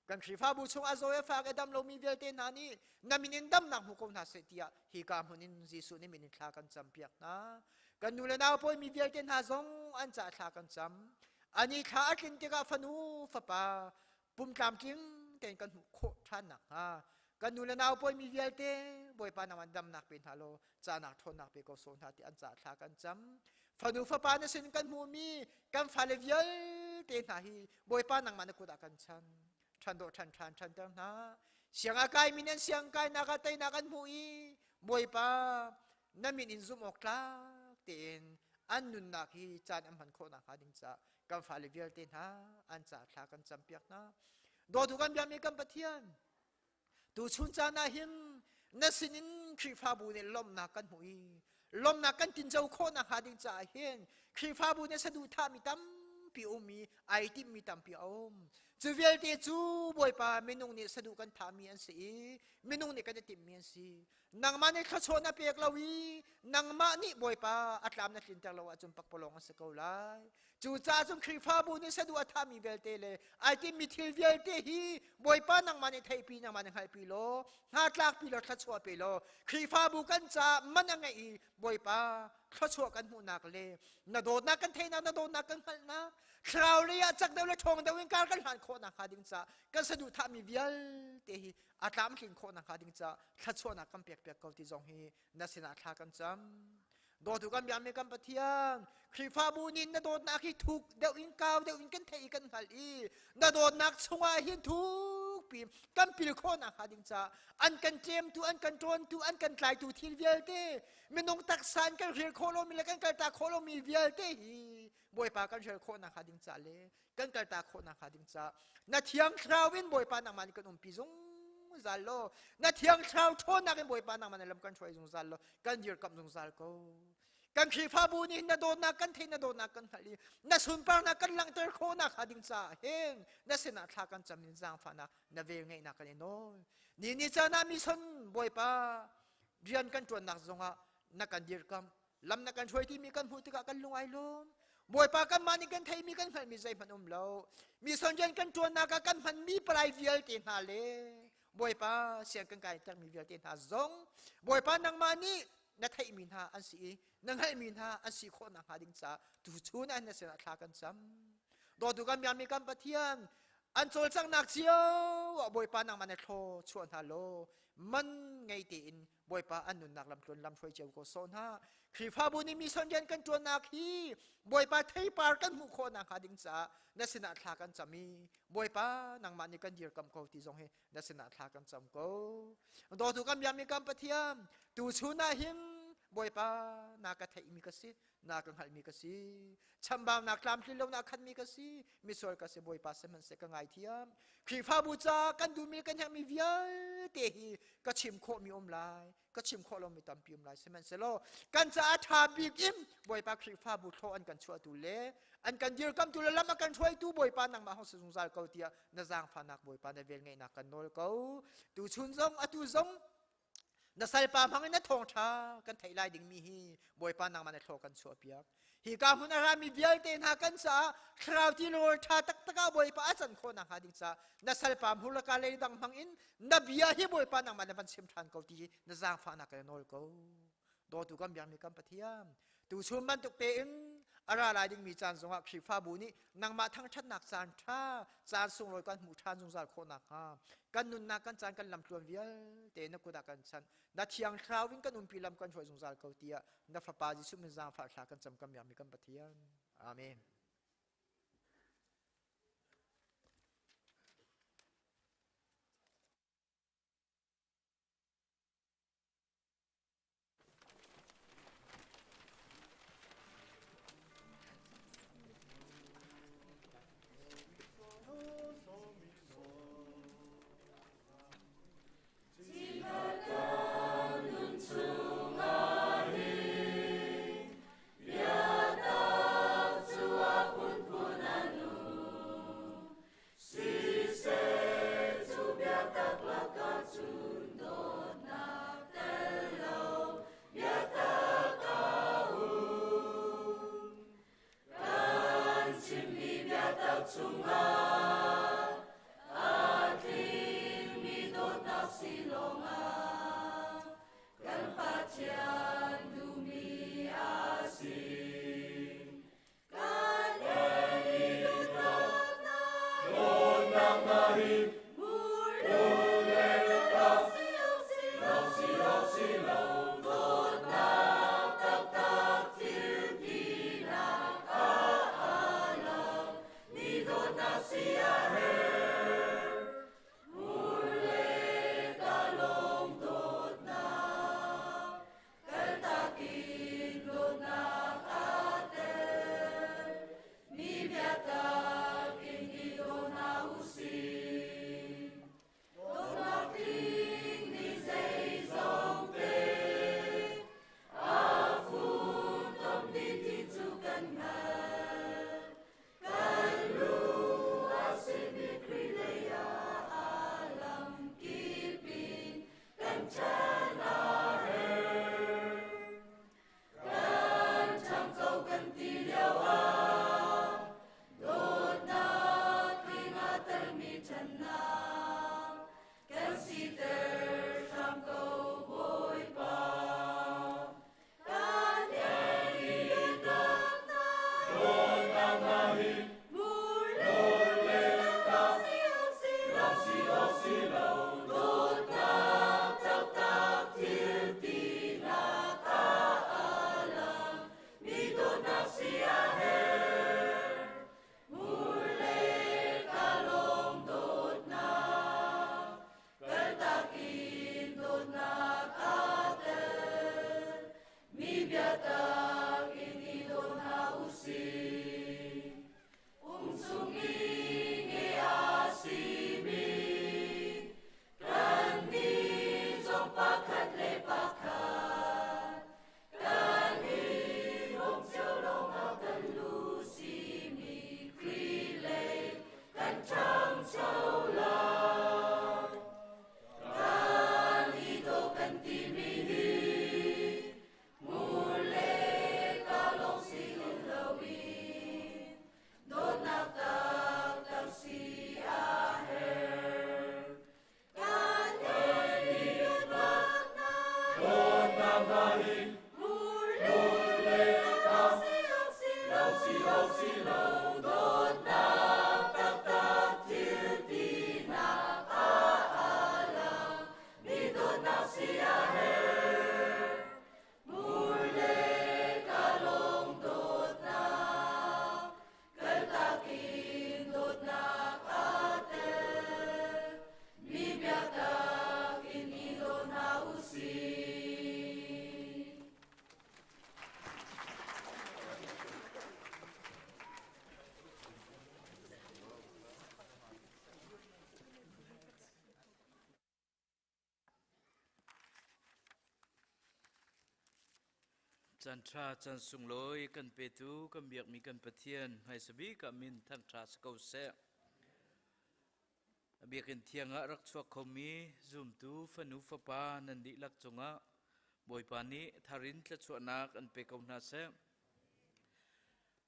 Speaker 9: Kan Khrihfabu chung a zaw a fak a dam lomi vialte hna nih na min in damnak hmu ko hna seh tiah hi ka hmun in Jesuh nih min in thla kan campiak hna. Kan nu le nau pawimi vialte hna zong an caah thla kan cam. Ani thla a tlin tikah fanu fapa pum tlamtling tein kan hmuh khawh ṭhan nakhnga kan nu le nau pawimi vialte Bawipa nang an damnak pe hna law canak ṭhawnnak pe ko sawh hna ti an caah thla kan cam. Fanu fapa na sin kan hmuhmi kan fale vialte hna hi Bawipa nangmah na kut ah kan chan. Ṭhan dawh ṭhan ṭhan ṭhanter hna. Siang a kaimi nan siang kainak ah teinak an hmuh i Bawipa na min in zumh awk tlak tein an nunnak hi caan an hman khawh nakhnga ding caah kan fale vialte hna an caah thla kan campiak hna. Dawtu kan biakmi kan Pathian, tuchun caan ah hin na sinin Khrihfabu nih lawmhnak kan hmuh i lawmhnak kan tinco khawh nakhnga ding caah hin Khrihfabu nih saduhthahmi tampi um i ai timhmi tampi a um. Cu vialte cu Bawipa minung nih saduh kan thahmi an si i minung nih kan i timhmi an si. Nangmah nih thluachuah na pek lo i nangmah nih Bawipa a tlam na tlinter lo ahcun pakpalawng a si ko lai. Cucaah cun Khrihfabu nih saduh a thahmi vialte le ai timmi thil vialte hi Bawipa nangmah nih theihpi nangmah nih hngalhpi law hnatlakpi law thluachuah pe law Khrihfabu kan caah man a ngeih i Bawipa thluachuah kan hmuhnak le na dawtnak kan theihnak na dawtnak kan hngalhnak thlarau lei ah cak deuh le ṭhawng deuh in kar kan hlan khawh nakhnga ding caah kan saduhthahmi vialte hi a tlamtlin khawh nakhnga ding caah thluachuahnak kan pekpiak ko ti zong hi na sinah thla kan cam. Dawtu kan biakmi kan Pathian, Khrihfabu nih na dawtnak hi thuk deuh in kau deuh in kan theih i kan hngalh i na dawtnak chungah hin thukpi kan pil khawh nakhnga ding caah an kan ṭemtu, an kan ṭawntu, an kan tlaitu thil vialte minung taksa in kan hril khawh lomi le kan kaltak khawh lomi vialte hi Bawipa kan hril khawh nakhnga ding caah le kan kaltak khawh nakhnga ding caah na thiang thlarau in Bawipa nangmah nih kan umpi zungzal law na thiang thlarau ṭhawnnak in Bawipa nangmah na lam kan hruai zungzal law kan dirkamh zungzal ko. Kan Khrihfabu nih na dawtnak kan theih na dawtnak kan hngalh i na sunparnak kan langhter khawh nakhnga ding caah hin na sinah thla kan cam in zaangfahnak na vel ngeihnak kan i nawl. Ni ni caan ah mission Bawipa rian kan ṭuannak zongah na kan dirkamh lam na kan hruai timi kan hmuh tikah kan lung ai lawm. Bawipa kanmah nih kan theimi kan hngalhmi zeihmanh um lo. Mission rian kan ṭuannak ah kan hmanmi palai vialte hna le Bawipa siang kan kai termi vialte hna zong Bawipa nangmah nih na theihmi hna an si i na hngalhmi hna an si khawh nakhnga ding caah tuchun ah na sinah thla kan cam. Dawtu kan biakmi kan Pathian, an cawlcanghnak cio ah Bawipa nangmah na thlaw chuah hna law man ngei tein Bawipa an nunnak lamtluan lamhruai cio ko sawh hna. Khrihfabu nih mission rian kan ṭuannak hi Bawipa theipar kan hmuh khawh nakhnga ding caah na sinah thla kan cam i Bawipa nangmah nih kan dirkamh ko ti zong hi na sinah thla kan cam ko. Dawtu kan biakmi kan Pathian, tuchun ah hin Bawipa na ka theihmi ka si, na ka hngalhmi ka si. Chambaunak tlamtlin lonak khatmi ka si, misual ka si Bawipa sihmanhseh ka ngaithiam. Khrihfabu ca kan duhmi kan herhmi vialte hi ka chim khawhmi um lai, ka chim khawh lomi tampi um lai. Sihmanhsehlaw kan caah ṭha bik in Bawipa Khrihfabu thlaw an kan chuahtu le an kan dirkamtu le lam a kan hruaitu Bawipa nangmah hong si zungzal ko tiah na zaangfahnak Bawipa na velngeihnak kan nawl ko. Tuchun zong atu zong na salpa hmang in na thawngṭha kan theih lai dingmi hi Bawipa nangmah na thlaw kan chuahpiak. Hi ka hmun a rami vialte hna kan caah thlarau tilawl ṭha taktak ah Bawipa a can khawh nakhnga ding caah na salpa hmur le ka lei dang hmang in na bia hi Bawipa nangmah na van chim ṭhan ko ti hi na zaangfahnak kan nawl ko. Dawtu kan biakmi kan Pathian, tuchun bantuk tein a ra lai dingmi caan zongah Khrihfabu nih nangmah thangṭhatnak caan ṭha, caan sunglawi kan hmuh ṭhan zungzal khawh nakhnga kan nunnak kan caan kan lamtluan vialte na kut ah kan chanh. Na thiang thlarau in kan umpi lam kan hruai zungzal ko tiah na Fapa Jesuh min zaangfah thla kan cam kan biakmi kan Pathian. Amen.
Speaker 7: Siseh cu biatak lakah cun dawtnak tel lo biatak a um. Kan chimmi biatak chungah a tlingmi dawtnak si lawngah kan Pathian duhmi a si. Kan ei dawtnak na hi Dawtnak taktak thil tinak ah a lang mi dawtnak si a herh. Hmur le ka lawng dawtnak Kaltak in dawtnak aa tel mi biatak in i daw hna u sih. Dawtnak tling nih zeizongte a funtom dih ti cu kan hngalh. Kan lung a si. Dawtnak taktak thil tinak ah a lang mi dawtnak si a herh. Hmur le ka lawng dawtnak kaltak in dawtnak aa tel. Mi biatak in i daw hna u sih.
Speaker 5: Caan ṭha caan sunglawi kan petu kan biakmi kan Pathian hmaisa bik ah min thangṭha si ko seh. Biakinn thiang ah rak chuak khomi zumtu fanu fapa nan dihlak cungah Bawipa nih thar in thluachuahnak an pe ko hna seh.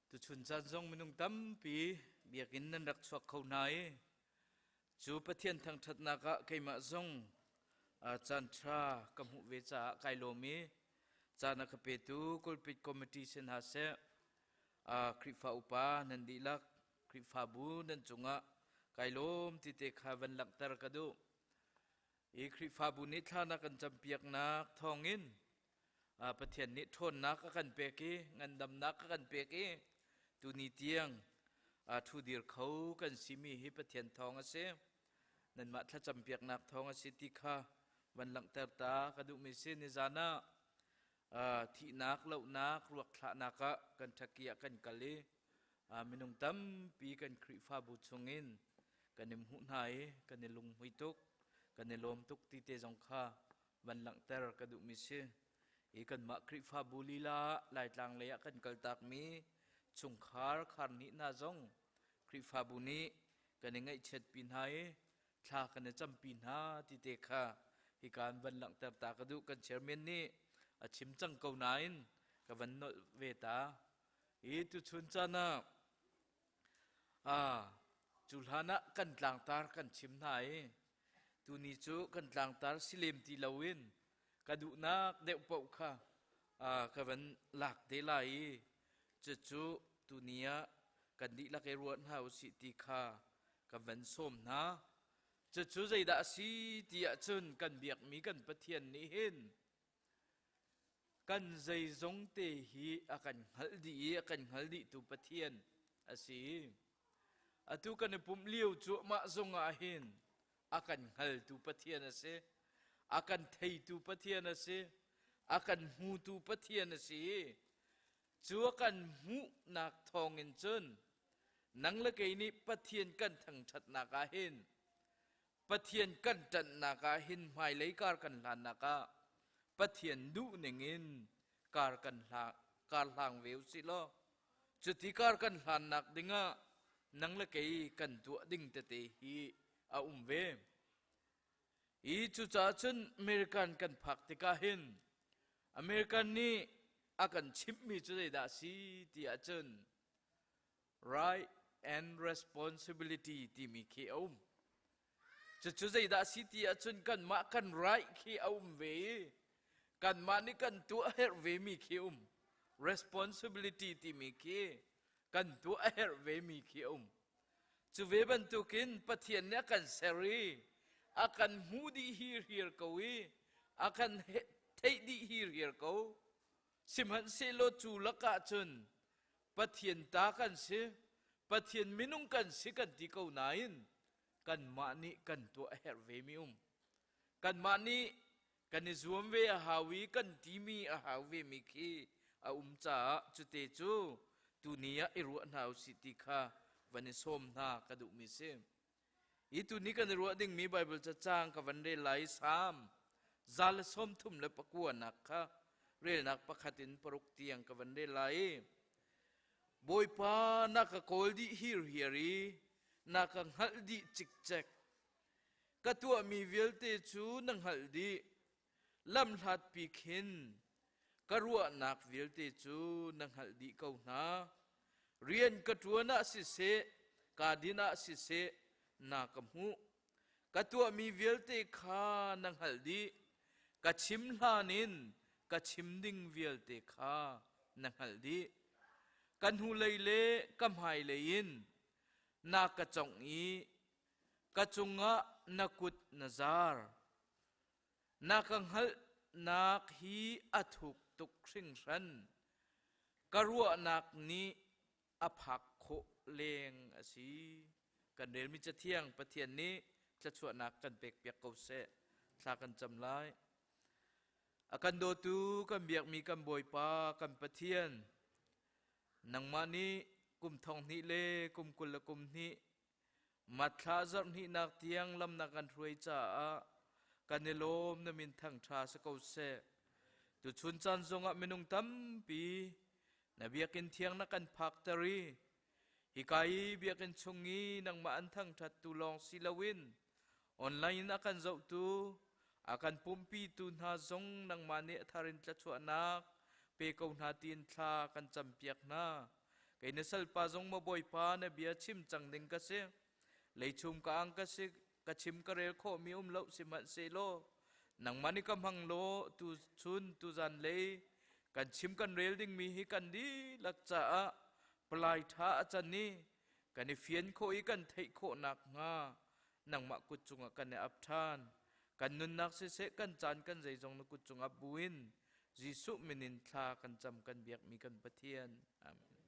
Speaker 5: Tuchun caan zong minung tampi biakinn nan rak chuak kho hna i cu Pathian thangṭhatnak ah keimah zong caan ṭha ka hmuh ve caah kai lawm i caan a ka petu Kulpit Committee si hna seh, Khrihfa upa nan dihlak, Khrihfabu nan cungah kai lawm ti te kha van langhter ka duh. Hi Khrihfabu nih thla na kan campiaknak thawngin Pathian nih ṭhawnnak a kan pek i ngandamnak a kan pek i tuni tiang ṭhudir kho kan simi hi Pathian thawng a si. Nanmah thlacampiaknak thawng a si ti kha van langhter ta ka duhmi si. Nizan ah thihnak, lohnak, ruak thlahnak ah kan ṭhaki ah kan kal i minung tampi kan Khrihfabu chungin kan i hmuh hna i kan i lunghmui tuk, kan i lawm tuk ti te zong kha van langhter ka duhmi si. I kanmah Khrihfabu lila Laitlang lei ah kan kaltakmi chungkhar kharnih hna zong Khrihfabu nih kan i ngaihchiatpi hna i thla kan i campi hna ti te kha hika in van langhter ta ka duh. Kan chairman nih a chim cang ko nain ka van nolh ve ta. I tuchun caan ah cu hlan ah kan tlangtar kan chim hna i tuni cu kan tlangtar si lem ti loin ka duhnak deuh paoh kha ka van lak te lai i cucu tuni ah kan dihlak i ruah hna usih ti kha ka van sawm hna. Cucu zeidah a si ti ahcun kan biakmi kan Pathian nih hin Kan zeizong te hi a kan hngalh dih i a kan hngal dihtu Pathian a si. Atu kan i pumh lio cuahmah zong ah hin a kan hngaltu Pathian a si. A kan theitu Pathian a si. A kan hmutu Pathian a si. Cu a kan hmuhnak thawngin cun nang le kei nih Pathian kan thangṭhatnak ah hin Pathian kan ṭanhnak ah hin hmailei kar kan hlannak ah Pathian duh ningin kar kan hlang kar hlang ve usih law cuti kar kan hlannak dingah nang le kei kan tuah ding tete hi a um ve. I cucaah cun American kan phak tikah hin American nih a kan chimhmi cu zeidah a si ti ahcun right and responsibility timi khi a um. Cucu zeidah a si ti ahcun kanmah kan right khi a um ve i kanmah nih kan tuah herh vemi khi um. Responsibility timi khi kan tuah a herh vemi khi a um. Cu ve bantukin Pathian nih a kan ser i a kan hmuh dih hirhiar ko i a kan theih dih hirhiar ko. Sihmanhsehlaw cu lakah cun Pathian ta kan si, Pathian minung kan si kan ti ko nain kanmah nih kan tuah a herh ve mi um. Kanmah nih kan i zuam ve a hau i kan timi a hau ve mi khi a um caah cute cu tuni ah i ruah hna usih ti kha van i sawm hna ka duhmi si. Hi tuni kan i ruah dingmi Baibal cacang ka van rel lai i Salm 139 nak kha relnak pakhat in paruk tiang ka van rel lai i Bawipa na ka kawl dih hirhiar i na ka hngalh dih cikcek. Ka tuahmi vialte cu na hngalh dih. Lamhlatpi khin ka ruahnak vialte cu na hngalh dih ko hna. Rian ka ṭuan ah siseh, kaa din ah siseh, na ka hmuh. Ka tuahmi vialte kha na hngalh dih. Ka chim hlan in ka chim ding vialte kha na hngalh dih. Ka hnulei le ka hmailei in na ka congh i ka cungah na kut na zar. Na ka hngalhnak hi a thuk tuk hringhran. Ka ruahnak nih a phak khawh leng a si. Kan relmi Cathiang Pathian nih thluachuahnak kan pekpiak ko seh. Thla kan cam lai. A kan dawtu kan biakmi kan Bawipa kan Pathian nangmah nih kum thong hnih le kum 20 le kum hnih mathla zarh hnihnak tiang lam na kan hruai caah kan i lawm na min thangṭha si ko seh. Tuchun caan zongah minung tampi na biakinn thiang na kan phakter i hika i biakinn chung i nangmah an thangṭhattu lawng si loin online in a kan zohtu a kan pumpitu hna zong nangmah nih a thar in thluachuahnak pe ko hna tiin thla kan campiak hna. Kei na salpa zong maw Bawipa na bia chim cang ding ka si. Leichum ka ang ka si ka chim ka rel khawhmi um lo sihmanhsehlaw nangmah nih ka hmang law tu chun tu zan lei kan chim kan rel dingmi hi kan dihlak caah palai ṭha a can i kan i fian khawh i kan theih khawh nakhnga nangmah kut cungah kan i ap ṭhan. Kan nunnak siseh kan caan kan zeizong na kut cung ap buin Jesuh min in thla kan cam kan biakmi kan Pathian. Amen.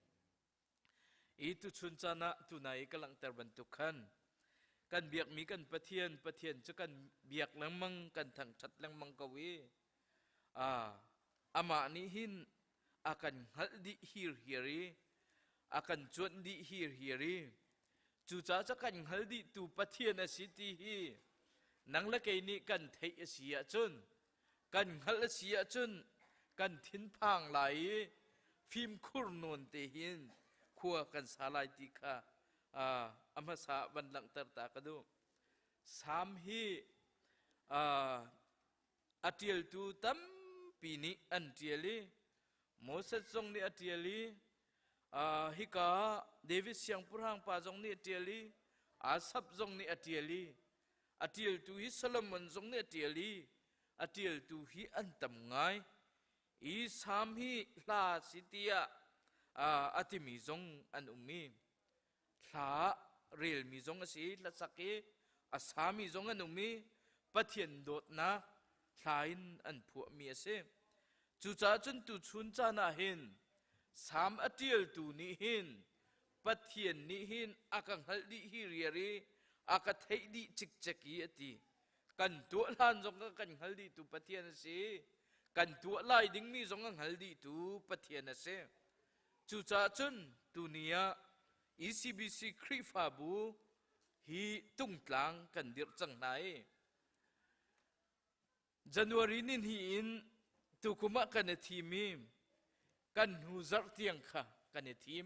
Speaker 5: I tuchun caan ah tunai i ka langhter bantuk khan kan biakmi kan Pathian Pathian cu kan biak lengmang kan thangṭhat lengmang ko i amah nih hin a kan hngalh dih hirhiar i a kan cuanh dih hirhiar i cucaah cu kan hngal dihtu Pathian a si ti hi nang le kei nih kan theih a si ahcun kan hngalh a si ahcun kan thinphang lai i fimkhur nawn te hin khua kan sa lai ti kha a hmasa van langhter ta ka duh. Salm hi a ṭialtu tampi nih an ṭial i Moses zong nih a ṭial i hika David siangpahrang pa zong nih a ṭial i Asaph zong nih a ṭial i a ṭialtu hi Solomon zong nih a ṭial i a ṭialtu hi an tam ngai. I Salm hi hla si tiah a timi zong an um i hla relmi zong a si hlasak i a sami zong an um i Pathian dawtnak hla in an phuahmi a si. Cucaah cun tuchun caan ah hin Salm a ṭialtu nih hin Pathian nih hin a ka hngalh dih hi riar i a ka theih dih cikcek i a ti. Kan tuah hlan zong ka kan hngal dihtu Pathian a si. Kan tuah lai dingmi zong a hngal dihtu Pathian a si. Cucaah cun tuni ah ECBC Khrihfabu hi tungtlang kan dirh cang hna i January ni hnih in tukum ah kan i thim i kan hnu zarh tiang kha kan i thim.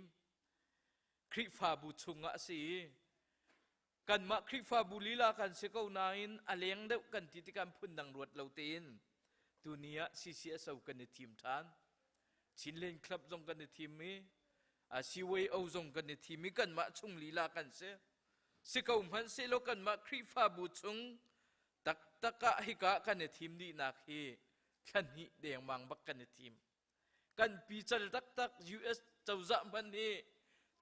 Speaker 5: Khrihfabu chungah a si i kanmah Khrihfabu lila kan si ko nain a leng deuh kan ti tikah phundang ruat lo tein tuni ah CCSO kan i thim ṭhan. Chinland Club zong kan i thim i CYO zong kan i thim i kanmah chung lila kan si. Si ko hmanhsehlaw kanmah Khrihfabu chung taktak ah hika kan i thim dihnak hi thla hnih dengmang bak kan i thim. Kan pical taktak US cozah hmanh hi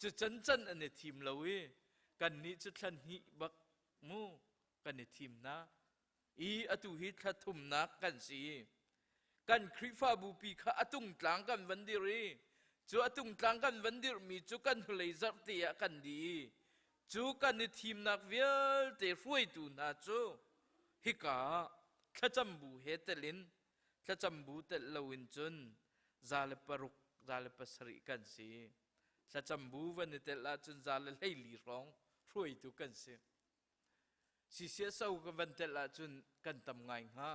Speaker 5: cu cancan an i thim lo i kannih cu thla hnih bak mu kan i thim hna. I atu hi thla thumnak kan si. Kan Khrihfabu pi kha a tungtlang kan van dir i cu a tungtlang kan van dirhmi cu kan hnulei zarhte ah kan di i cu kan i thimnak vialte hruaitu hna cu hika thlacam bu he tel in thlacam bu telh loin cun 106 107 kan si. Thlacam bu van i telh ahcun 114 hrawng hruaitu kan si. CCSO kan van telh ahcun kan tam ngai hnga.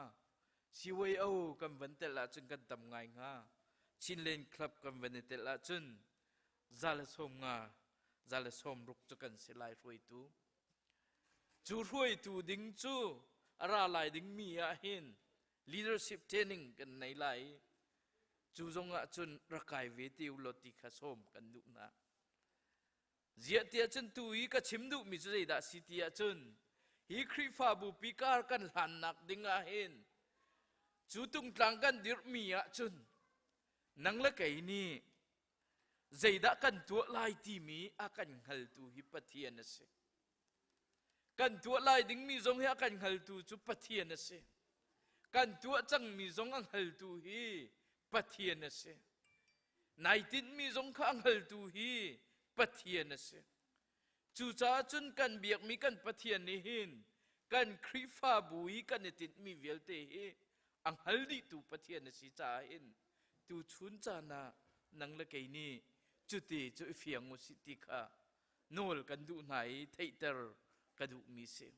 Speaker 5: CYO kan van telh ahcun kan tam ngai hnga. Chinland Club kan van i telh ahcun 150 160 cu kan si lai hruaitu. Cu hruaitu ding cu a ra lai dingmi ah hin leadership training kan nei lai i cu zong ah cun rak kai ve te u law ti kha sawm kan duh hna. Ziah tiah cun tu i ka chim duhmi cu zeidah si ti ahcun hi Khrihfabu pi kar kan hlannak ding ah hin cu tungtlang kan dirhmi ah cun nang le kei nih. Zeidah kan tuah lai timi a kan hngaltu hi Pathian a si. Kan tuah lai dingmi zong hi a kan hngaltu cu Pathian a si. Kan tuah cangmi zong a hngaltu hi Pathian a si. Nai tinhmi zong kha a hngaltu hi Pathian a si. Cucaah cun kan biakmi kan Pathian nih hin kan Khrihfabu i kan i tinhmi vialte hi a hngal dihtu Pathian a si caah hin tuchun caan ah nang le kei nih cuti cu i fiang u sih ti kha nawl kan duh hna i theihter ka duhmi si.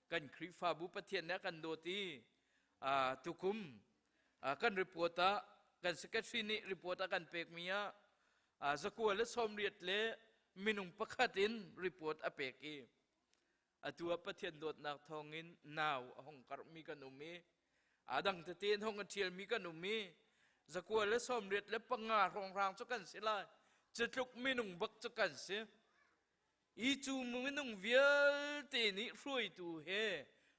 Speaker 5: Kan Khrihfabu Pathian nih a kan dawt i tukum kan report ah kan secretary nih report a kan pekmi ah zakua le 80 le minung pakhat in report a pek i atu ah Pathian dawtnak thawngin nau a hong karhmi kan um i a dang tete in hong a ṭhialmi kan um i 185 hrawnghrang cu kan si lai. Cu tluk minung bak cu kan si. I cu minung vialte nih hruaitu he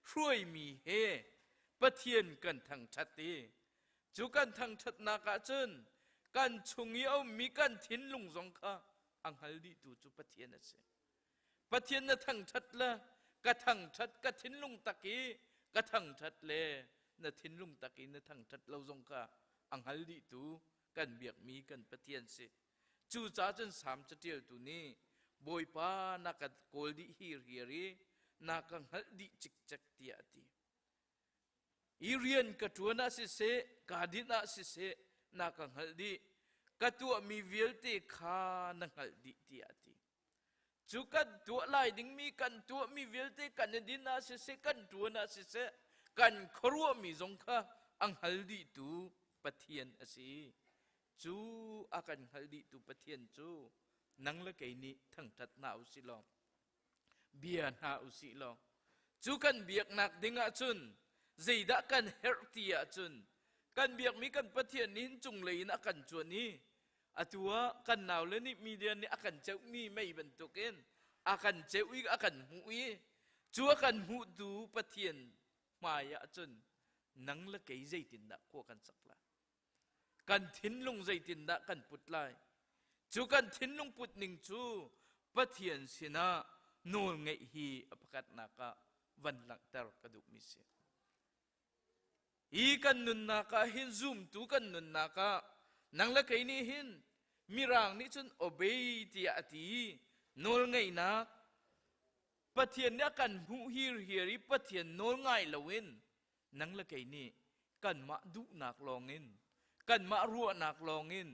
Speaker 5: hruaimi he Pathian kan thangṭhat i cu kan thangṭhatnak ah cun kan chung i a ummi kan thinlung zong kha a hngal dihtu cu Pathian a si. Pathian na thangṭhat le ka thangṭhat ka thinlung tak i ka thangṭhat le na thinlung tak i na thangṭhat lo zong kha a hngal dihtu kan biakmi kan Pathian si. Cucaah cun Salm caṭialtu nih Bawipa na ka kawl dih hirhiar i na ka hngalh dih cikcek tiah a ti. I rian ka ṭuan ah siseh, kaa dinh ah siseh, na ka hngalh dih. Ka tuahmi vialte kha na hngalh dih tiah a ti. Cu kan tuah lai dingmi kan tuahmi vialte kan i din ah siseh, kan ṭuan ah siseh, kan khuaruahmi zong kha a hngal dihtu Pathian a si. Cu a kan hngal dihtu Pathian cu nang le kei nih thangṭhat hna u sih law bia hna u sih law cu kan biaknak ding ahcun zeidah kan herh ti ahcun kan biakmi kan Pathian nih hin cunglei in a kan cuan i atu ah kan naule nih media nih a kan ceuhmi mei bantukin a kan ceuh i a kan hmuh i cu a kan hmuhtu Pathian hmai ahcun nang le kei zeitindah khua kan sak lai? Kan thinlung zeitindah kan put lai? Cu kan thinlung put ning cu Pathian sinah nawl ngeih hi a pakhatnak ah van langhter ka duhmi si. Hi kan nunnak ah hin zumtu kan nunnak ah nang le kei nih hin Mirang nih cun obey tiah a ti nawl ngeihnak Pathian nih a kan hmuh hirhiar i Pathian nawl ngai loin nang le kei nih kanmah duhnak lawngin kanmah ruahnak lawngin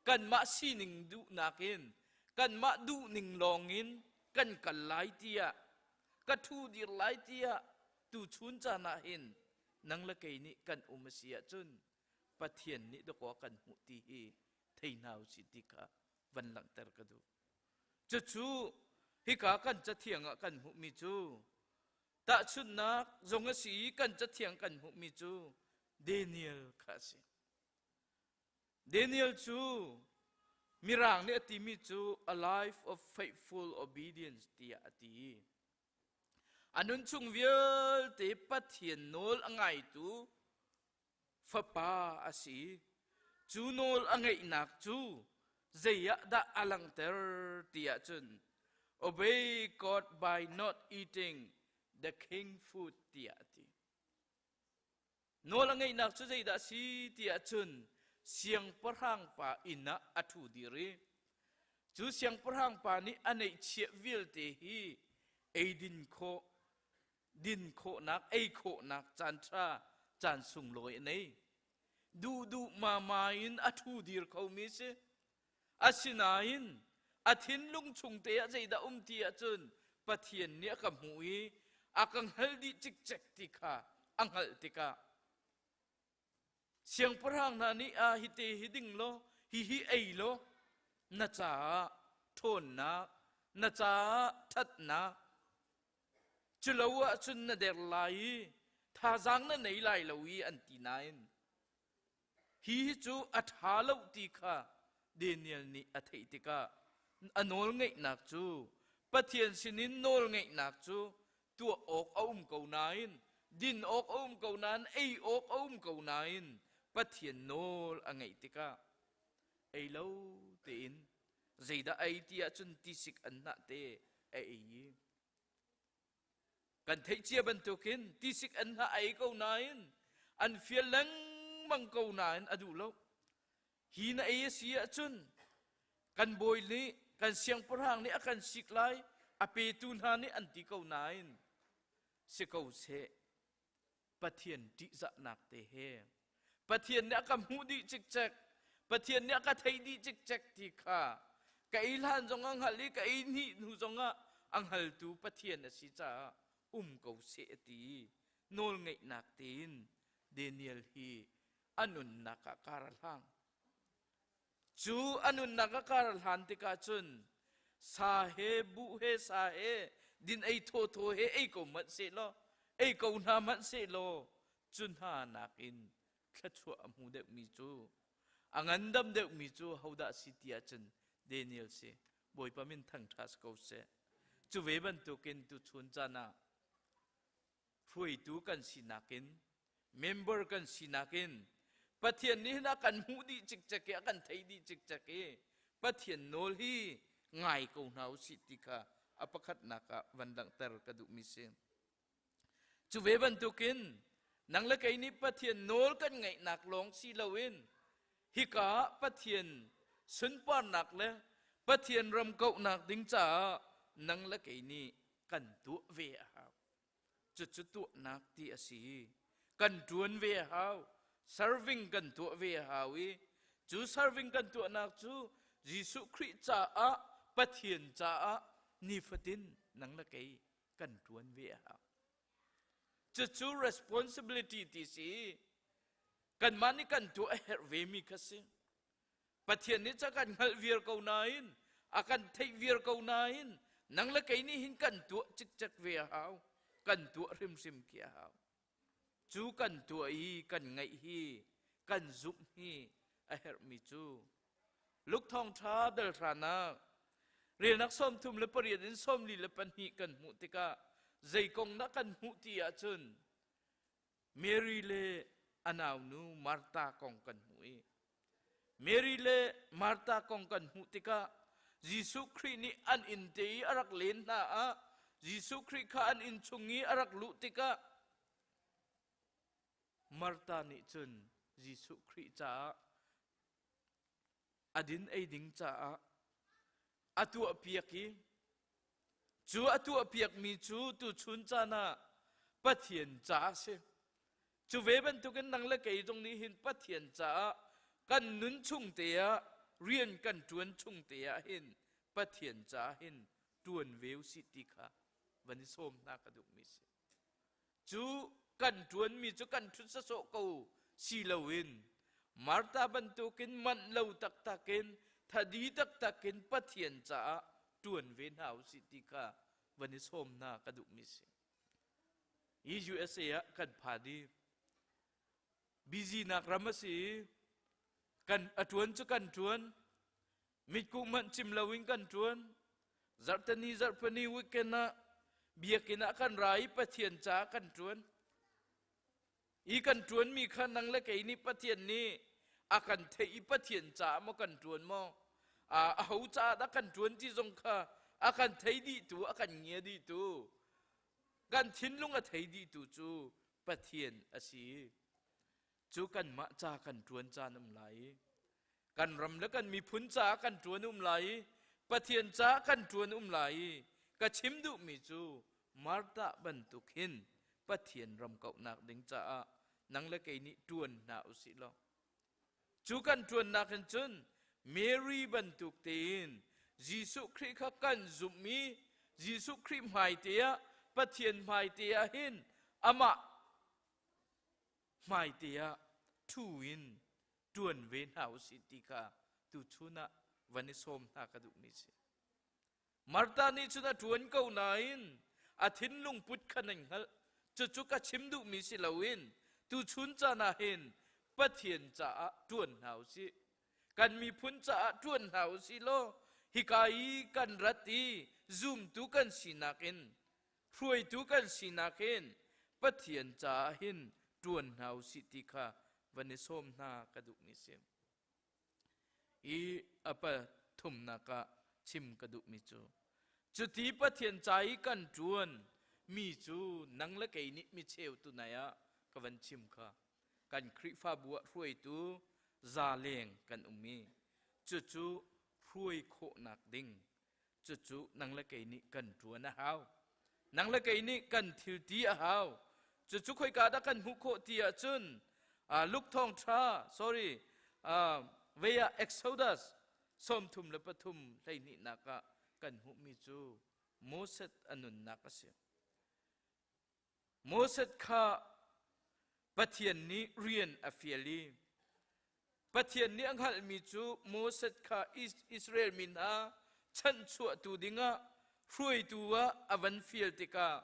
Speaker 5: kanmah sining duhnak in kanmah duhning lawngin kan kal lai tiah ka ṭhu dir lai tiah tuchun caan ah hin nang le kei nih kan um a si ahcun Pathian nih dakaw kan hmuh ti hi thei hna usih ti kha van langhter ka duh. Cucu hika kan cathiang ah kan hmuhmi cu Tahchunhnak zong a si i kan cathiang kan hmuhmi cu Daniel kha a si. Daniel cu Mirang nih a timi cu a life of faithful obedience tiah a ti. A nunchung vialte Pathian nawl a ngaitu fapa a si. Cu nawl a ngeihnak cu zei ah dah a langhter ti ahcun obey God by not eating the king food tiah a ti. Nawl a ngeihnak cu zeidah a si ti ahcun siangpahrang pa inn ah a ṭhu dir i cu siangpahrang pa nih a neihchiah vialte hi eidin khawh din khawhnak, ei khawhnak caan ṭha, caan sunglawi a nei. Duhduh mama in a ṭhu dir khomi si. Asinain a thinlung chung te ah zeidah um ti ahcun Pathian nih a ka hmuh i a ka hngalh dih cikcek ti kha a hngalh tikah Siangpahrang hna nih ah hite hi ding law hihi ei law na caah ṭhawnnak na caah ṭhatnak Culo ahcun na der lai i thazaang na nei lai lo i an ti nain hi hi cu a ṭha lo ti kha Daniel nih a theih tikah a nawl ngeihnak cu Pathian sinin nawl ngeihnak cu tuah awk a um ko nain din awk a um ko nain ei awk a um ko nain Pathian nawl a ngeih tikah ei lo tein. Zeidah ei ti ahcun tisik an hnah te a ei i kan theih cia bantukin tisik an hnah ei ko nain an fial lengmang ko nain a duh lo. Hi na ei a si ahcun kan bawi nih kan siangpahrang nih a kan sik lai a petu hna nih an ti ko nain si ko seh Pathian ṭihzahnak te he Pathian nih a ka hmuh dih cikcek Pathian nih a ka theih dih cikcek ti kha ka ei hlan zong a hngalh i ka ei hnih hnu zongah a hngaltu Pathian a si caah um ko seh a ti i nawlngeihnak tein Daniel hi a nunnak ah kar a hlang. Cu a nunnak ah kar a hlan tikah cun sa he buh he sa he din ei thawthaw he ei ko hmanh seh law ei ko hna hmanh seh law cu hna nakin thluachuah a hmu deuhmi cu a ngandam deuhmi cu hodah si ti ahcun Daniel si Bawipa min thangṭha si ko seh. Cu ve bantukin tuchun caan ah hruaitu kan sinak in member kan sinak in Pathian nih hin a kan hmuh dih cikcek i a kan theih dih cikcek i Pathian nawl hi ngai ko hna usih ti kha a pakhatnak ah van langhter ka duhmi si. Cu ve bantukin nang le kei nih Pathian nawl kan ngaihnak lawng si loin hika ah Pathian sunparnak le Pathian ram kauhnak ding caah nang le kei nih kan tuah ve a hau. Cucu tuahnak ti a si. Kan ṭuan ve a hau. Serving kan tuah ve a hau i cu serving kan tuahnak cu Jesuh Khrih caah Pathian caah nifatin nang le kei kan ṭuan ve a hau. Cucu responsibility ti si. Kanmah nih kan tuah a herh vemi kha si. Pathian nih ca kan hngalh viar ko nain a kan theih viar ko nain nang le kei nih hin kan tuah cikcek ve a hau kan tuah hrimhrim khi a hau cu kan tuah i kan ngaih hi kan zumh hi a herhmi cu Luke thawngṭha dal hranak relnak 38 in 42 kan hmuh tikah zei kong dah kan hmuh ti ahcun Mary le a naunu Martha kong kan hmuh i Mary le Martha kong kan hmuh tikah Jesuh Khrih nih an inn te i a rak len hna ah Jesuh Khrih kha an inn chung i a rak luh tikah Martha nih cun Jesuh Khrih caah a din ei ding caah a tuahpiak i Cu a tuahpiakmi cu tuchun caan ah Pathian caah a si. Cu ve bantukin nang le kei zong nih hin Pathian caah kan nun chung te ah rian kan ṭuan chung te ah hin Pathian caah hin ṭuan ve usih ti kha van i sawm hna ka duhmi si. Cu kan ṭuanmi cu kan ṭhut sawsawh ko si loin Martha bantukin manh lo taktak in thadi taktak in Pathian caah ṭuan ve hna usih ti kha van i sawm hna ka duhmi si. Hi USA ah kan phan i busy nak ram a si i kan a ṭuan cu kan ṭuan Mitkuh hmanh cim loin kan ṭuan. Zarhteni zarhpini weekend ah biakinn ah kan ra i Pathian caah kan ṭuan. I kan ṭuanmi kha nang le kei nih Pathian nih a kan theih i Pathian caah maw kan ṭuan maw? Aho caah dah kan ṭuan ti zong kha a kan thei dihtu, a kan ngia dihtu, kan thinlung a thei dihtu cu Pathian a si. Cu kanmah ca kan ṭuan caan um lai i kan ram le kan miphun caah kan ṭuan um lai i Pathian caah kan ṭuan um lai i ka chim duhmi cu Martha bantuk hin Pathian ram kauhnak ding caah nang le kei nih ṭuan hna usih law cu kan ṭuannak hin cun Mary bantuk tein Jesuh Khrih kha kan zumh i Jesuh Khrih hmaite ah Pathian hmaite ah hin amah hmaite ah ṭhu in ṭuan ve hna usih ti kha tuchun ah van i sawm hna ka duhmi si. Martha nih cun a ṭuan ko nain a thinlung put kha nan hngalh. Cucu ka chim duhmi si loin tuchun caan ah hin Pathian caah ṭuan hna usih. Kan miphun caah ṭuan hna usih law hika i kan rat i zumtu kan sinak in hruaitu kan sinak hin Pathian caah hin ṭuan hna usih ti kha van i sawm hna ka duhmi si. I a pa thumnak ah chim ka duhmi cu cuti Pathian ca i kan ṭuan mi cu nang le kei nih micheu tunai ah ka van chim kha kan Khrihfabu ah hruaitu za leng kan um i cucu hruai khawhnak ding cucu nang le kei nih kan ṭuan a hau. Nang le kei nih kan thil ti a hau. Cucu khoika dah kan hmuh khawh ti ahcun Luke thawngṭha sorry vei ah Exodus 33 hleihnihnak ah kan hmuhmi cu Moses a nunnak a si. Moses kha Pathian nih rian a fial i Pathian nih a hngalhmi cu Moses kha Israel mi hna chanhchuahtu dingah hruaitu ah a van fial tikah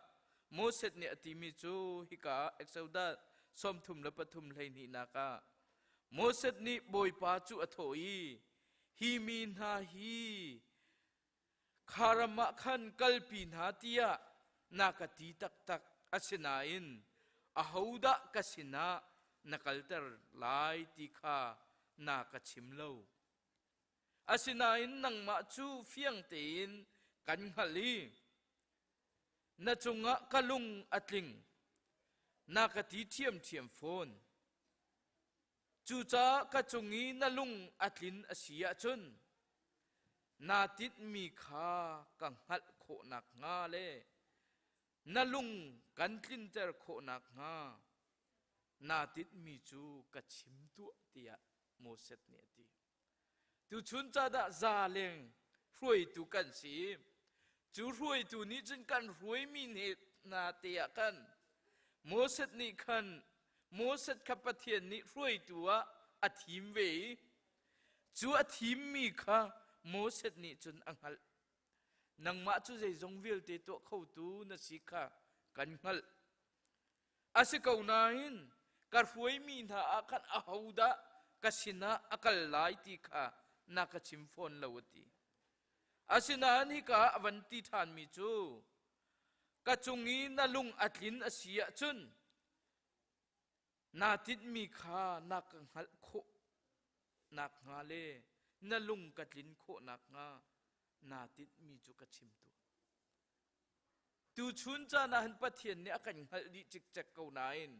Speaker 5: Moses nih a timi cu hika ah Exodus 33 hleihnihnak ah Moses nih Bawipa cu a thawh i hi mi hna hi Kha ram ah khan kalpi hna tiah na ka ti taktak. Asinain ahodah ka sinah na kalter lai ti kha na ka chim lo. Asinain nangmah cu fiang tein kan hngalh i na cungah ka lung a tling, na ka ti ṭhiamṭhiam fawn. Cucaah ka cung i na lung a tlin a si ahcun naa tinhmi kha ka hngalh khawh nakhnga le na lung kan tlinter khawh nakhnga naa tinhmi cu ka chim tuah tiah Moses nih a ti. Tuchun ca dah za leng hruaitu kan si. Cu hruaitu nih cun kan hruaimi hna te ah khan Moses nih khan Moses kha Pathian nih hruaitu ah a thim ve i cu a thimmi kha Moses nih cun a hngalh. Nangmah cu zeizong vialte tuah khotu na si kha kan hngalh. A si ko nain ka hruaimi hna ah khan ahodah ka sinah a kal lai ti kha na ka chim fawn lo a ti. Asinain hika ah a van ti ṭhanmi cu ka cung i na lung a tlin a si ahcun naa tinhmi kha na ka hngalh khawh nakhnga le na lung ka tlin khawh nakhnga naa tinhmi cu ka chim tuah. Tuchun caan ah hin Pathian nih a kan hngalh dih cikcek ko nain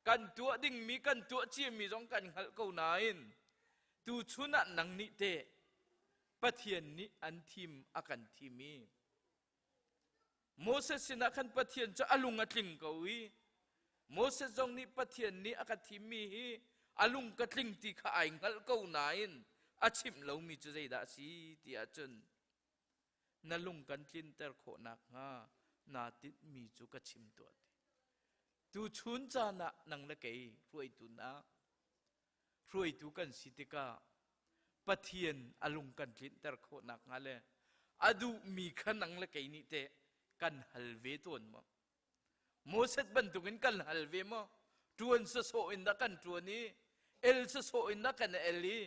Speaker 5: kan tuah dingmi kan tuah ciami zong kan hngalh ko nain tuchun ah nang nih teh Pathian nih an thim a kan thim i Moses sinah khan Pathian cu a lung a tling ko i Moses zong nih Pathian nih a ka thimmi hi a lung ka tling ti kha ai hngalh ko nain a chimh lomi cu zeidah a si ti ahcun na lung kan tlinter khawh nakhnga naa tinhmi cu ka chim tuah ti. Tuchun caan ah nang le kei hruaitu hna hruaitu kan si tikah Pathian a lung kan tlinter khawh nakhnga le a duhmi kha nang le kei nih teh kan hal ve tawn maw? Moses bantukin kan hal ve maw? Ṭuan sawsawh in dah kan ṭuan i el sawsawh in dah kan el i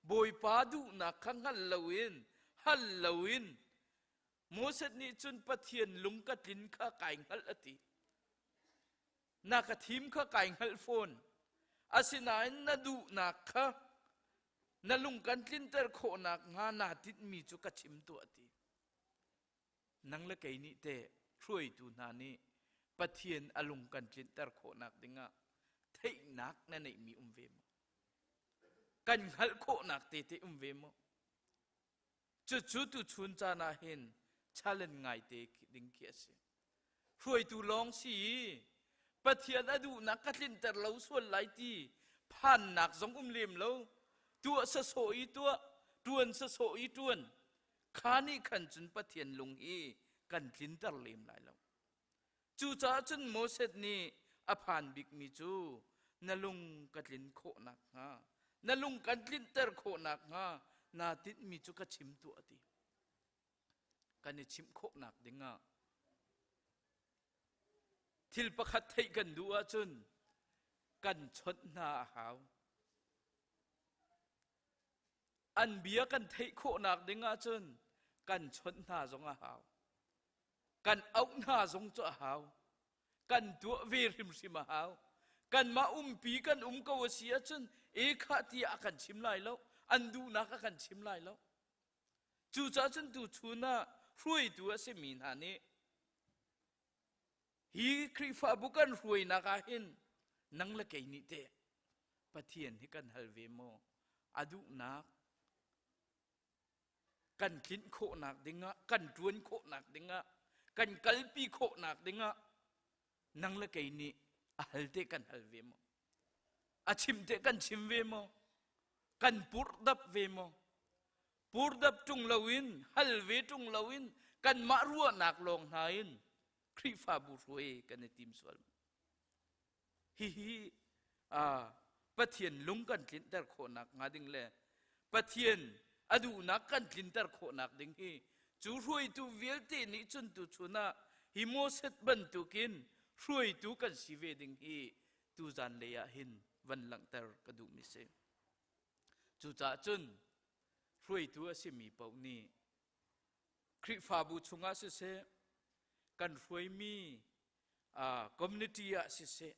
Speaker 5: Bawipa duhnak kha hngal loin hal loin Moses nih cun Pathian lung ka tlin kha kai hngalh a ti. Na ka thim kha kai hngalh fawn. Asinain na duhnak kha na lung kan tlinter khawh nakhnga naa tinhmi cu ka chim tuah ti. Nang le kei nih teh hruaitu hna nih Pathian a lung kan tlinter khawhnak dingah theihnak na neihmi um ve maw? Kan hngalh khawhnak tete um ve maw? Cucu tuchun caan ah hin challenge ngaite ding khi a si. Hruaitu lawng si i Pathian a duhnak ka tlinter lo sual lai ti phannak zong um lem lo. Tuah sasawh i tuah, ṭuan sasawh i ṭuan. Kha nih khan cun Pathian lung hi kan tlinter lem lai lo. Cucaah cun Moses nih a phan bikmi cu na lung ka tlin khawh nakhnga, na lung kan tlinter khawh nakhnga naa tinhmi cu ka chim tuah a ti. Kan i chimh khawhnak dingah thil pakhat theih kan duh ahcun kan chawnh hna a hau. An bia kan theih khawhnak ding ahcun kan chawnh hna zong a hau. Kan auh hna zong cu a hau. Kan tuah ve hrimhrim a hau. Kanmah umpi kan um ko a si ahcun e khah tiah a kan chim lai lo. An duhnak a kan chim lai lo. Cucaah cun tuchun ah hruaitu a simi hna nih hi Khrihfabu kan hruainak ah hin nang le kei nih teh Pathian hi kan hal ve maw? A duhnak kan tlinh khawhnak dingah, kan ṭuan khawhnak dingah, kan kalpi khawhnak dingah nang le kei nih a hal te kan hal ve maw? A chim te kan chim ve maw? Kan purhdap ve maw? Purdap ṭung loin, hal ve ṭung loin, kanmah ruahnak lawng hna in Khrihfabu hruai kan i tim sual. Hihi Pathian lung kan tlinter khawhnak hnga ding le Pathian a duhnak kan tlinter khawhnak ding hi cu hruaitu vialte nih cun tuchun ah hi Moses bantukin hruaitu kan si ve ding hi tuzan lei ah hin van langhter ka duhmi si. Cucaah cun hruaitu a simi paoh nih Khrihfabu chungah siseh, kan hruaimi community ah siseh,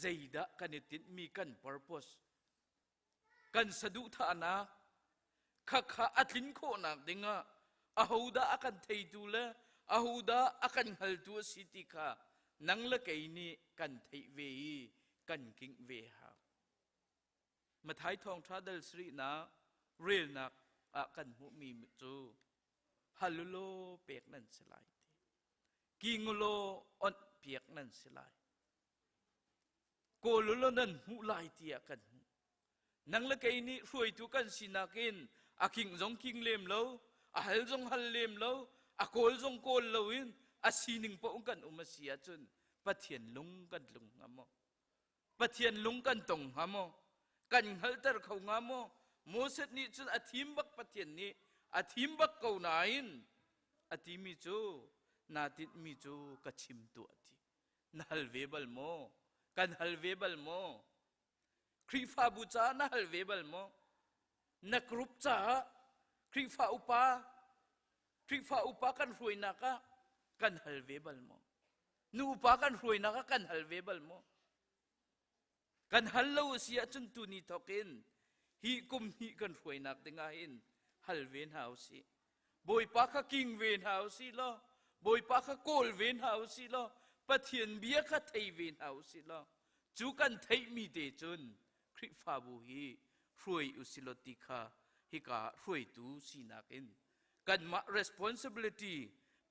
Speaker 5: zeidah kan i tinhmi kan purpose, kan saduhthahnak khakha a tlin khawhnak dingah ahodah a kan theitu le ahodah a kan hngaltu a si ti kha nang le kei nih kan theih ve i kan kingh ve hau. Mathai thawngṭha dal sarihnak relnak ah kan hmuhmi cu hal ulaw pek nan si lai ti. King ulaw onh piak nan si lai. Kawl ulaw nan hmuh lai tiah kan hmuh. Nang le kei nih hruaitu kan sinak in a king zong king lem lo, a hal zong hal lem lo, a kawl zong kawl loin a sining paoh kan um a si ahcun Pathian lung kan tlung hnga maw? Pathian lung kan tong hnga maw? Kan hngalhter kho hnga maw? Moses nih cun a thim bak Pathian nih a thim bak ko nain a timi cu naa tinhmi cu ka chim tuah ti. Na hal ve bal maw? Kan hal ve bal maw? Khrihfabu caah na hal ve bal maw? Na group caah Khrihfa upa Khrihfa upa kan hruainak ah kan hal ve bal maw? Nu upa kan hruainak ah kan hal ve bal maw? Kan hal lo a si ahcun tuni thawk in hi kum hnih kan hruainak dingah hin hal ve hna usih. Bawipa kha king ve hna usih law, Bawipa kha kawl ve hna usih law, Pathian bia kha thei ve hna usih law, cu kan theihmi te cun Khrihfabu hi hruai usilaw ti kha hika hruaitu sinak in kanmah responsibility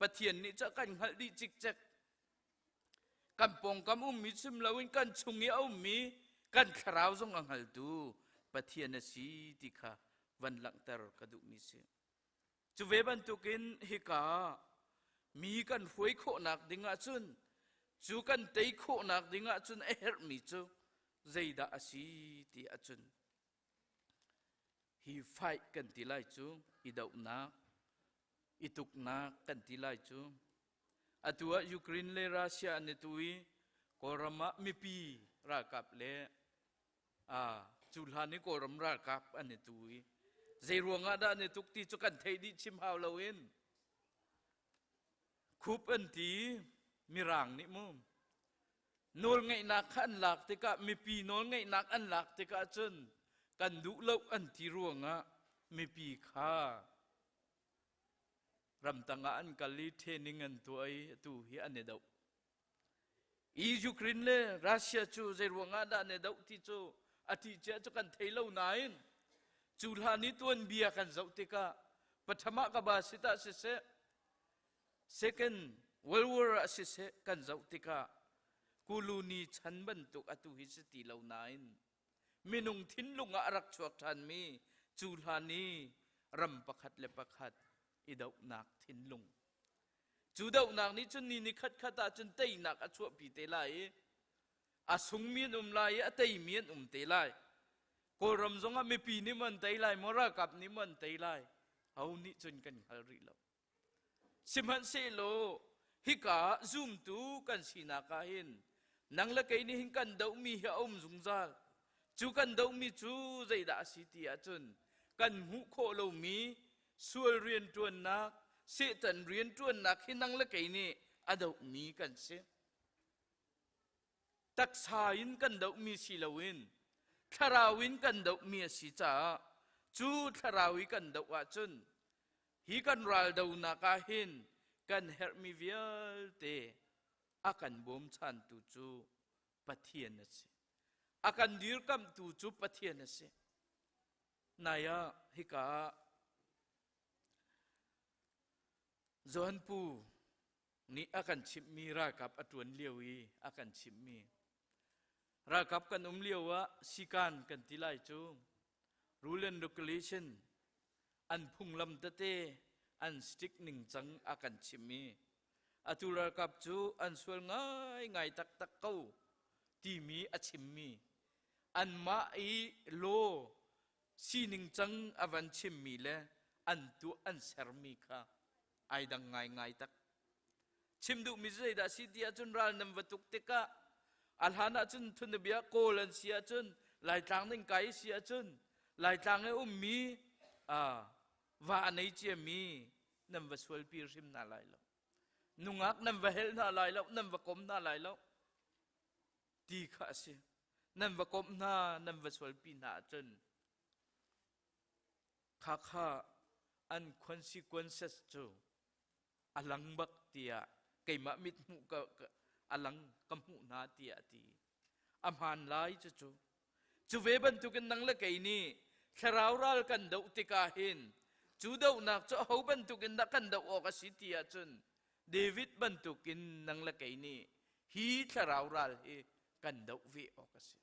Speaker 5: Pathian nih ca kan hngalh dih cikcek kan pawngkam ummi chim loin kan chung i a ummi kan thlarau zong a hngaltu Pathian a si ti kha van langhter ka duhmi si. Cu ve bantukin hika mi kan hruai khawhnak ding ahcun cu kan tei khawhnak ding ahcun a herhmi cu zeidah a si ti ahcun Hi fight kan ti lai cu i dohnak, i tuknak kan ti lai cu. Atu ah Ukraine le Russia an i tu i Kawlram ah mipi ralkap le ah cu hlan i Kawlram ralkap an i tu i zei ruangah dah an i tuk ti cu kan theih dih chim hau loin khup an ti mirang nih mu Nawlngeihnak kha an lak tikah mipi nawlngeihnak an lak tikah cun kan duh lo an ti ruangah mipi kha ramtang ah an kal i training an tuah i atu hi an i doh. I Ukraine le Russia cu zei ruangah dah an i doh ti cu a ṭih cia cu kan thei lo nain cu hlan i tuanbia kan zoh tikah Pathama ka ba sitah siseh Second World War ah siseh kan zoh tikah Kuluni chan bantuk atu hi si ti lo nain minung thinlung ah a rak chuak ṭhanmi cu hlan i ram pakhat le pakhat i dohnak thinlung. Cu dohnak nih cun ni ni khatkhat ah cun teinak a chuahpi te lai i a sungmi an um lai i a teimi an um te lai. Kawlram zongah mipi nih maw an tei lai maw ralkap nih maw an tei lai ho nih cun kan hngal rih lo. Sihmanhsehlaw hika ah zumtu kan sinak ah hin nang le kei nih hin kan dohmi hi a um zungzal. Cu kan dohmi cu zeidah a si ti ahcun kan hmuh khawh lomi sual rianṭuannak, Satan rianṭuannak hi nang le kei nih a dohmi kan si. Taksa in kan dohmi si loin thlarau in kan dohmi a si caah cu thlarau i kan doh ahcun. Hi kan ral donak ah hin kan herhmi vialte a kan bawmchantu cu Pathian a si. A kan dirkamhtu cu Pathian a si. Nai ah hika ah Johan Pu nih a kan chimhmi ralkap a ṭuan lio i a kan chimhmi ralkap kan um lio ah sikan kan ti lai cu rule and regulation an phunglam tete an strict ningcang a kan chimh i atu ralkap cu an sual ngaingai taktak ko timi a chimmi anmah i law sining cang a van chimmi le an tuah an sermi kha ai dang ngaingai tak. Chim duhmi cu zeidah si ti ahcun ral nan va tuk tikah a hlan ahcun thunabia Kawl an si ahcun Laitlang ning kai si ahcun Laitlang i ummi va a nei ciami nan va sualpi hrim hna lai lo. Nungak nan va helh hna lai lo, nan va kom hna lai lo ti kha a si. Nan va komh hna, nan va sualpi hna ahcun Khakha an consequences cu a lang bak tiah keimah mit hmuh ka, ka a lang ka hmuh hna tiah a ti. A hmaan lai cucu. Cu ve bantukin nang le kei nih thlarau ral kan doh tikah hin cu dohnak cu aho bantukin dah kan doh awk a si ti ahcun David bantukin nang le kei nih hi thlarau ral hi kan doh ve awk a si.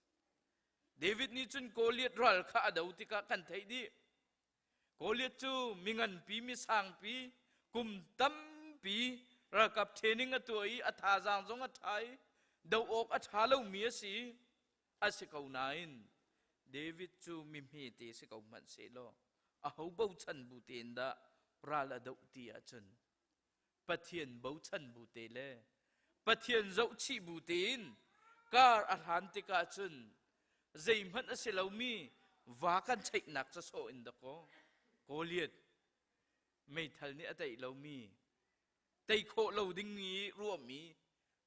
Speaker 5: David nih cun Goliath ral kha a do tikah kan theih dih. Goliath cu mi nganpi, mi sangpi, kum tampi ralkap training a tuah i a thazaang zong a ṭha i doh awk a ṭha lomi a si. A si ko nain David cu mi hmete si ko hmanh sehlaw aho bochan bu tein dah ral a doh ti ahcun Pathian bochan bu te le Pathian zohchih bu tein kar a hlan tikah cun zeihmanh a si lomi va kan cheihnak ca sawh in dakaw Goliath meithal nih a tei lomi tei khawh lo ding i ruahmi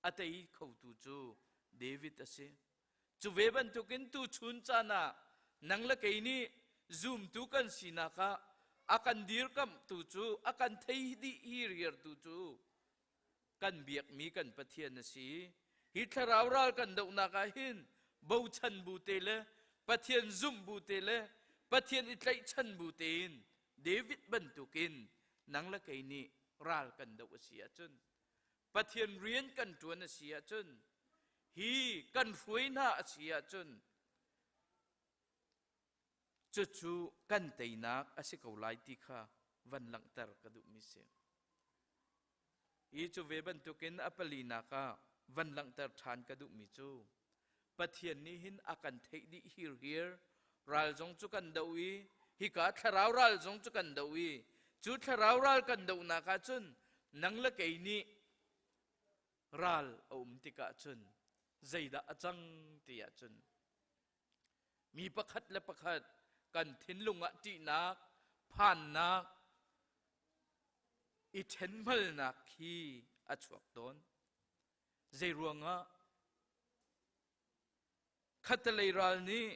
Speaker 5: a tei khotu cu David a si. Cu ve bantukin tuchun caan ah nang le kei nih zumtu kan sinak ah a kan dirkamhtu cu a kan thei dih hirhiartu cu kan biakmi kan Pathian a si. Hi thlarau ral kan dohnak ah hin bochan bu te le Pathian zumh bu te le Pathian i tlaihchan bu tein David bantukin nang le kei nih ral kan doh a si ahcun Pathian rian kan ṭuan a si ahcun hi kan hruai hna a si ahcun cucu kan teinak a si ko lai ti kha van langhter ka duhmi si. Hi cu ve bantukin a palinak ah van langhter ṭhan ka duhmi cu Pathian nih hin a kan theih dih hirhiar ral zong cu kan doh i hika thlarau ral zong cu kan doh i cu thlarau ral kan dohnak ah cun nang le kei nih ral a um tikah cun zeidah a cang ti ahcun mi pakhat le pakhat kan thinlung ah ṭihnak phannak i ṭhenhmalnak hi a chuak tawn zei ruangah khattelei ral nih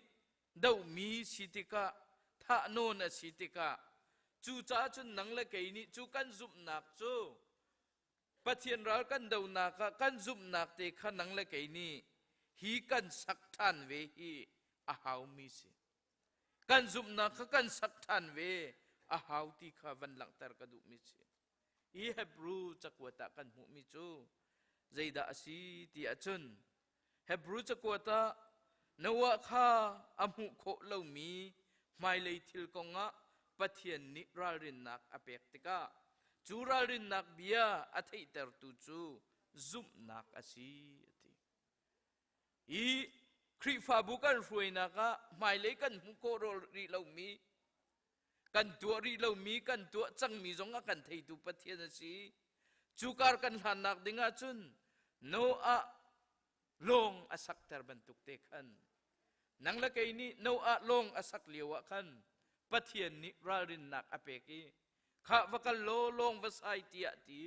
Speaker 5: dohmi si tikah thahnawn a si tikah cucaah cun nang le kei nih cu kan zumhnak cu Pathian ral kan donak ah kan zumhnak te kha nang le kei nih hi kan sak ṭhan ve hi a haumi si. Kan zumhnak kha kan sak ṭhan ve a hau ti kha van langhter ka duhmi si. Hi Hebrew cakuat ah kan hmuhmi cu zeidah a si ti ahcun Hebrew cakuat ah Noah kha a hmuh khawh lomi hmailei thil kongah Pathian nih ralrinnak a pek tikah cu ralrinnak bia a theihtertu cu zumhnak a si a ti. I Khrihfabu kan hruainak ah hmailei kan hmuh khawh rih lomi kan tuah rih lomi kan tuah cangmi zong a kan theitu Pathian a si. Cu kar kan hlannak ding ahcun Noah lawng a sakter bantuk te khan nang le kei nih Noah lawng a sak lio ah khan Pathian nih ralrinnak a pek i khah va kal law lawng va sai tiah ti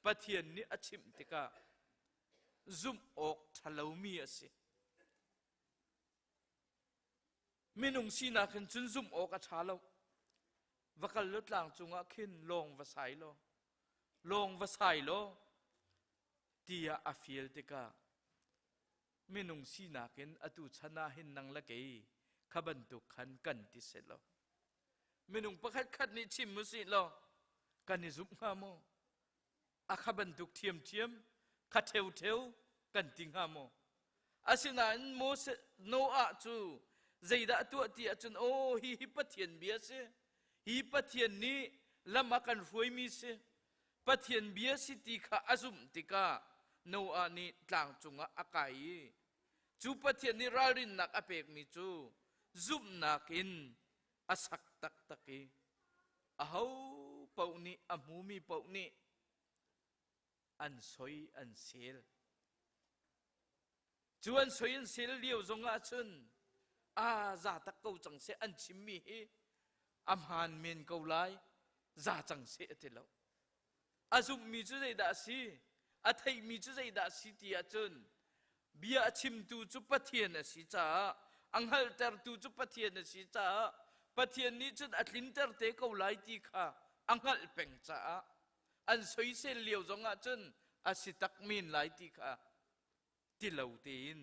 Speaker 5: Pathian nih a chimh tikah zumh awk ṭhalomi a si. Minung sinak hin cun zumh awk a ṭha lo. Va kal law tlang cungah khin lawng va sai law, lawng va sai law, tiah a fial tikah minung sinak in atu chan ah hin nang le kei kha bantuk khan kan ti seh law minung pakhat khat nih chim usih law kan i zumh hnga maw? A kha bantuk ṭhiamṭhiam kha ṭheuṭheu kan ti hnga maw? Asinain Moses Noah cu zeidah a tuah ti ahcun aw hi hi Pathian bia si hi Pathian nih lam a kan hruaimi si Pathian bia si ti kha a zumh tikah Noah nih tlang cungah a kai i cu Pathian nih ralrinnak a pekmi cu zumhnak in a sak taktak i aho paoh nih a hmumi paoh nih an soi an sel. Cu an soi an sel lio zongah cun a za tak ko cang seh an chimmi hi a hmaan men ko lai za cang seh a ti lo. A zumhmi cu zeidah a si? A theihmi cu zeidah a si ti ahcun bia a chimtu cu Pathian a si caah a hngalhtertu cu Pathian a si caah Pathian nih cun a tlinter te ko lai ti kha a hngalh peng caah an soisel lio zongah cun a si tak men lai ti kha ti lo tein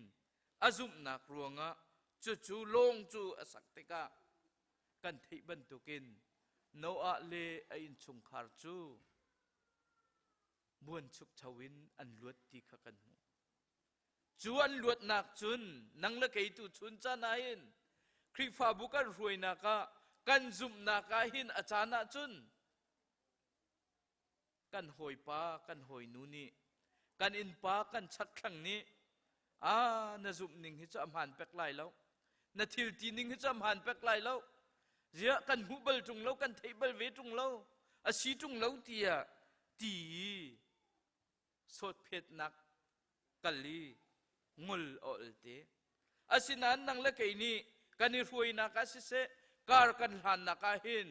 Speaker 5: a zumhnak ruangah cucu lawng cu a sak tikah kan theih bantukin Noah le a innchungkhar cu buanchukcho in an luat ti kha kan hmuh. Cu an luatnak cun nang le kei tu chun caan ah hin Khrihfabu kan hruainak ah kan zumhnak ah hin a caan ah cun kan hawipa kan hawinu nih kan innpa kan chakthlang nih a na zumh ning hi cu a hmaan pek lai lo na thil ti ning hi cu a hmaan pek lai lo ziah kan hmuh bal ṭung lo kan theih bal ve ṭung lo a si ṭung lo tiah ti i sawtphetnak kal i ngol a ol te. Asinain nang le kei nih kan i hruainak ah siseh, kar kan hlannak ah hin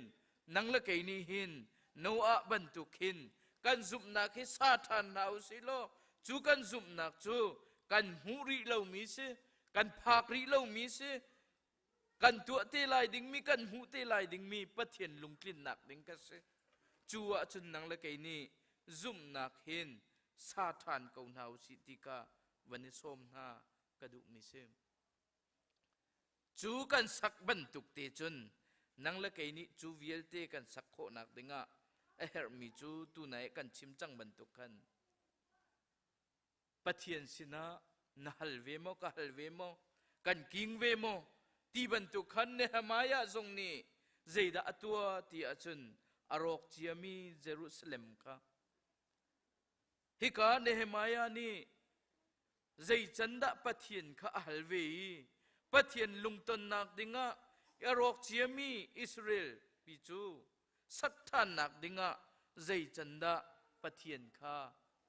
Speaker 5: nang le kei nih hin Noah bantuk hin kan zumhnak hi sa ṭhan hna u sih law cu kan zumhnak cu kan hmuh rih lomi si, kan phak rih lomi si, kan tuah te lai dingmi kan hmuh te lai dingmi Pathian lungtlinnak ding ka si. Cu ahcun nang le kei nih zumhnak hin sa ṭhan ko hna u sih ti kha van i sawm hna ka duhmi si. Cu kan sak bantuk te cun nang le kei nih cu vialte kan sak khawhnak dingah a herhmi cu tunai kan chim cang bantuk khan Pathian sinah na hal ve maw ka hal ve maw kan king ve maw ti bantuk khan Nehemiah zong nih zeidah a tuah ti ahcun a rawk ciami Jerusalem kha hika Nehemiah nih zei can dah Pathian kha a hal ve i Pathian lungtonnak dingah a rawk ciami Israel pi cu sak ṭhannak dingah zei can dah Pathian kha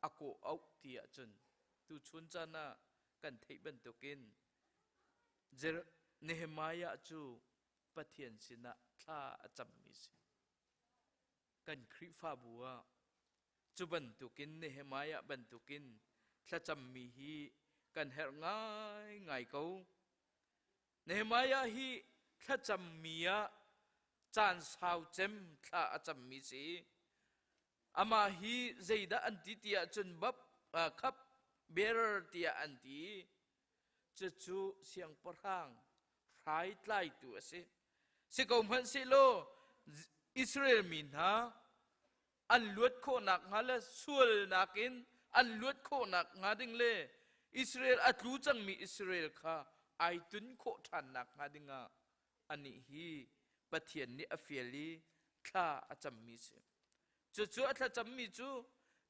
Speaker 5: a kawh auh ti ahcun tuchun caan ah kan theih bantukin Nehemiah cu Pathian sinah thla a cammi si. Kan Khrihfabu ah cu bantukin Nehemiah bantukin thlacammi hi kan herh ngaingai ko. Nehemiah hi thlacammi ah caan sau cem thla a cammi si. Amah hi zeidah an ti ti ahcun bap cup bearer tiah an ti. Cucu siangpahrang hrai tlaitu a si. Si ko hmanhsehlaw Israel mi hna an luat khawhnak hnga le sualnak in an luat khawhnak hnga ding le Israel a tlu cangmi Israel kha ai tun khawh ṭhannak hnga dingah anih hi Pathian nih a fial i thla a cammi si. Cucu a thlacammi cu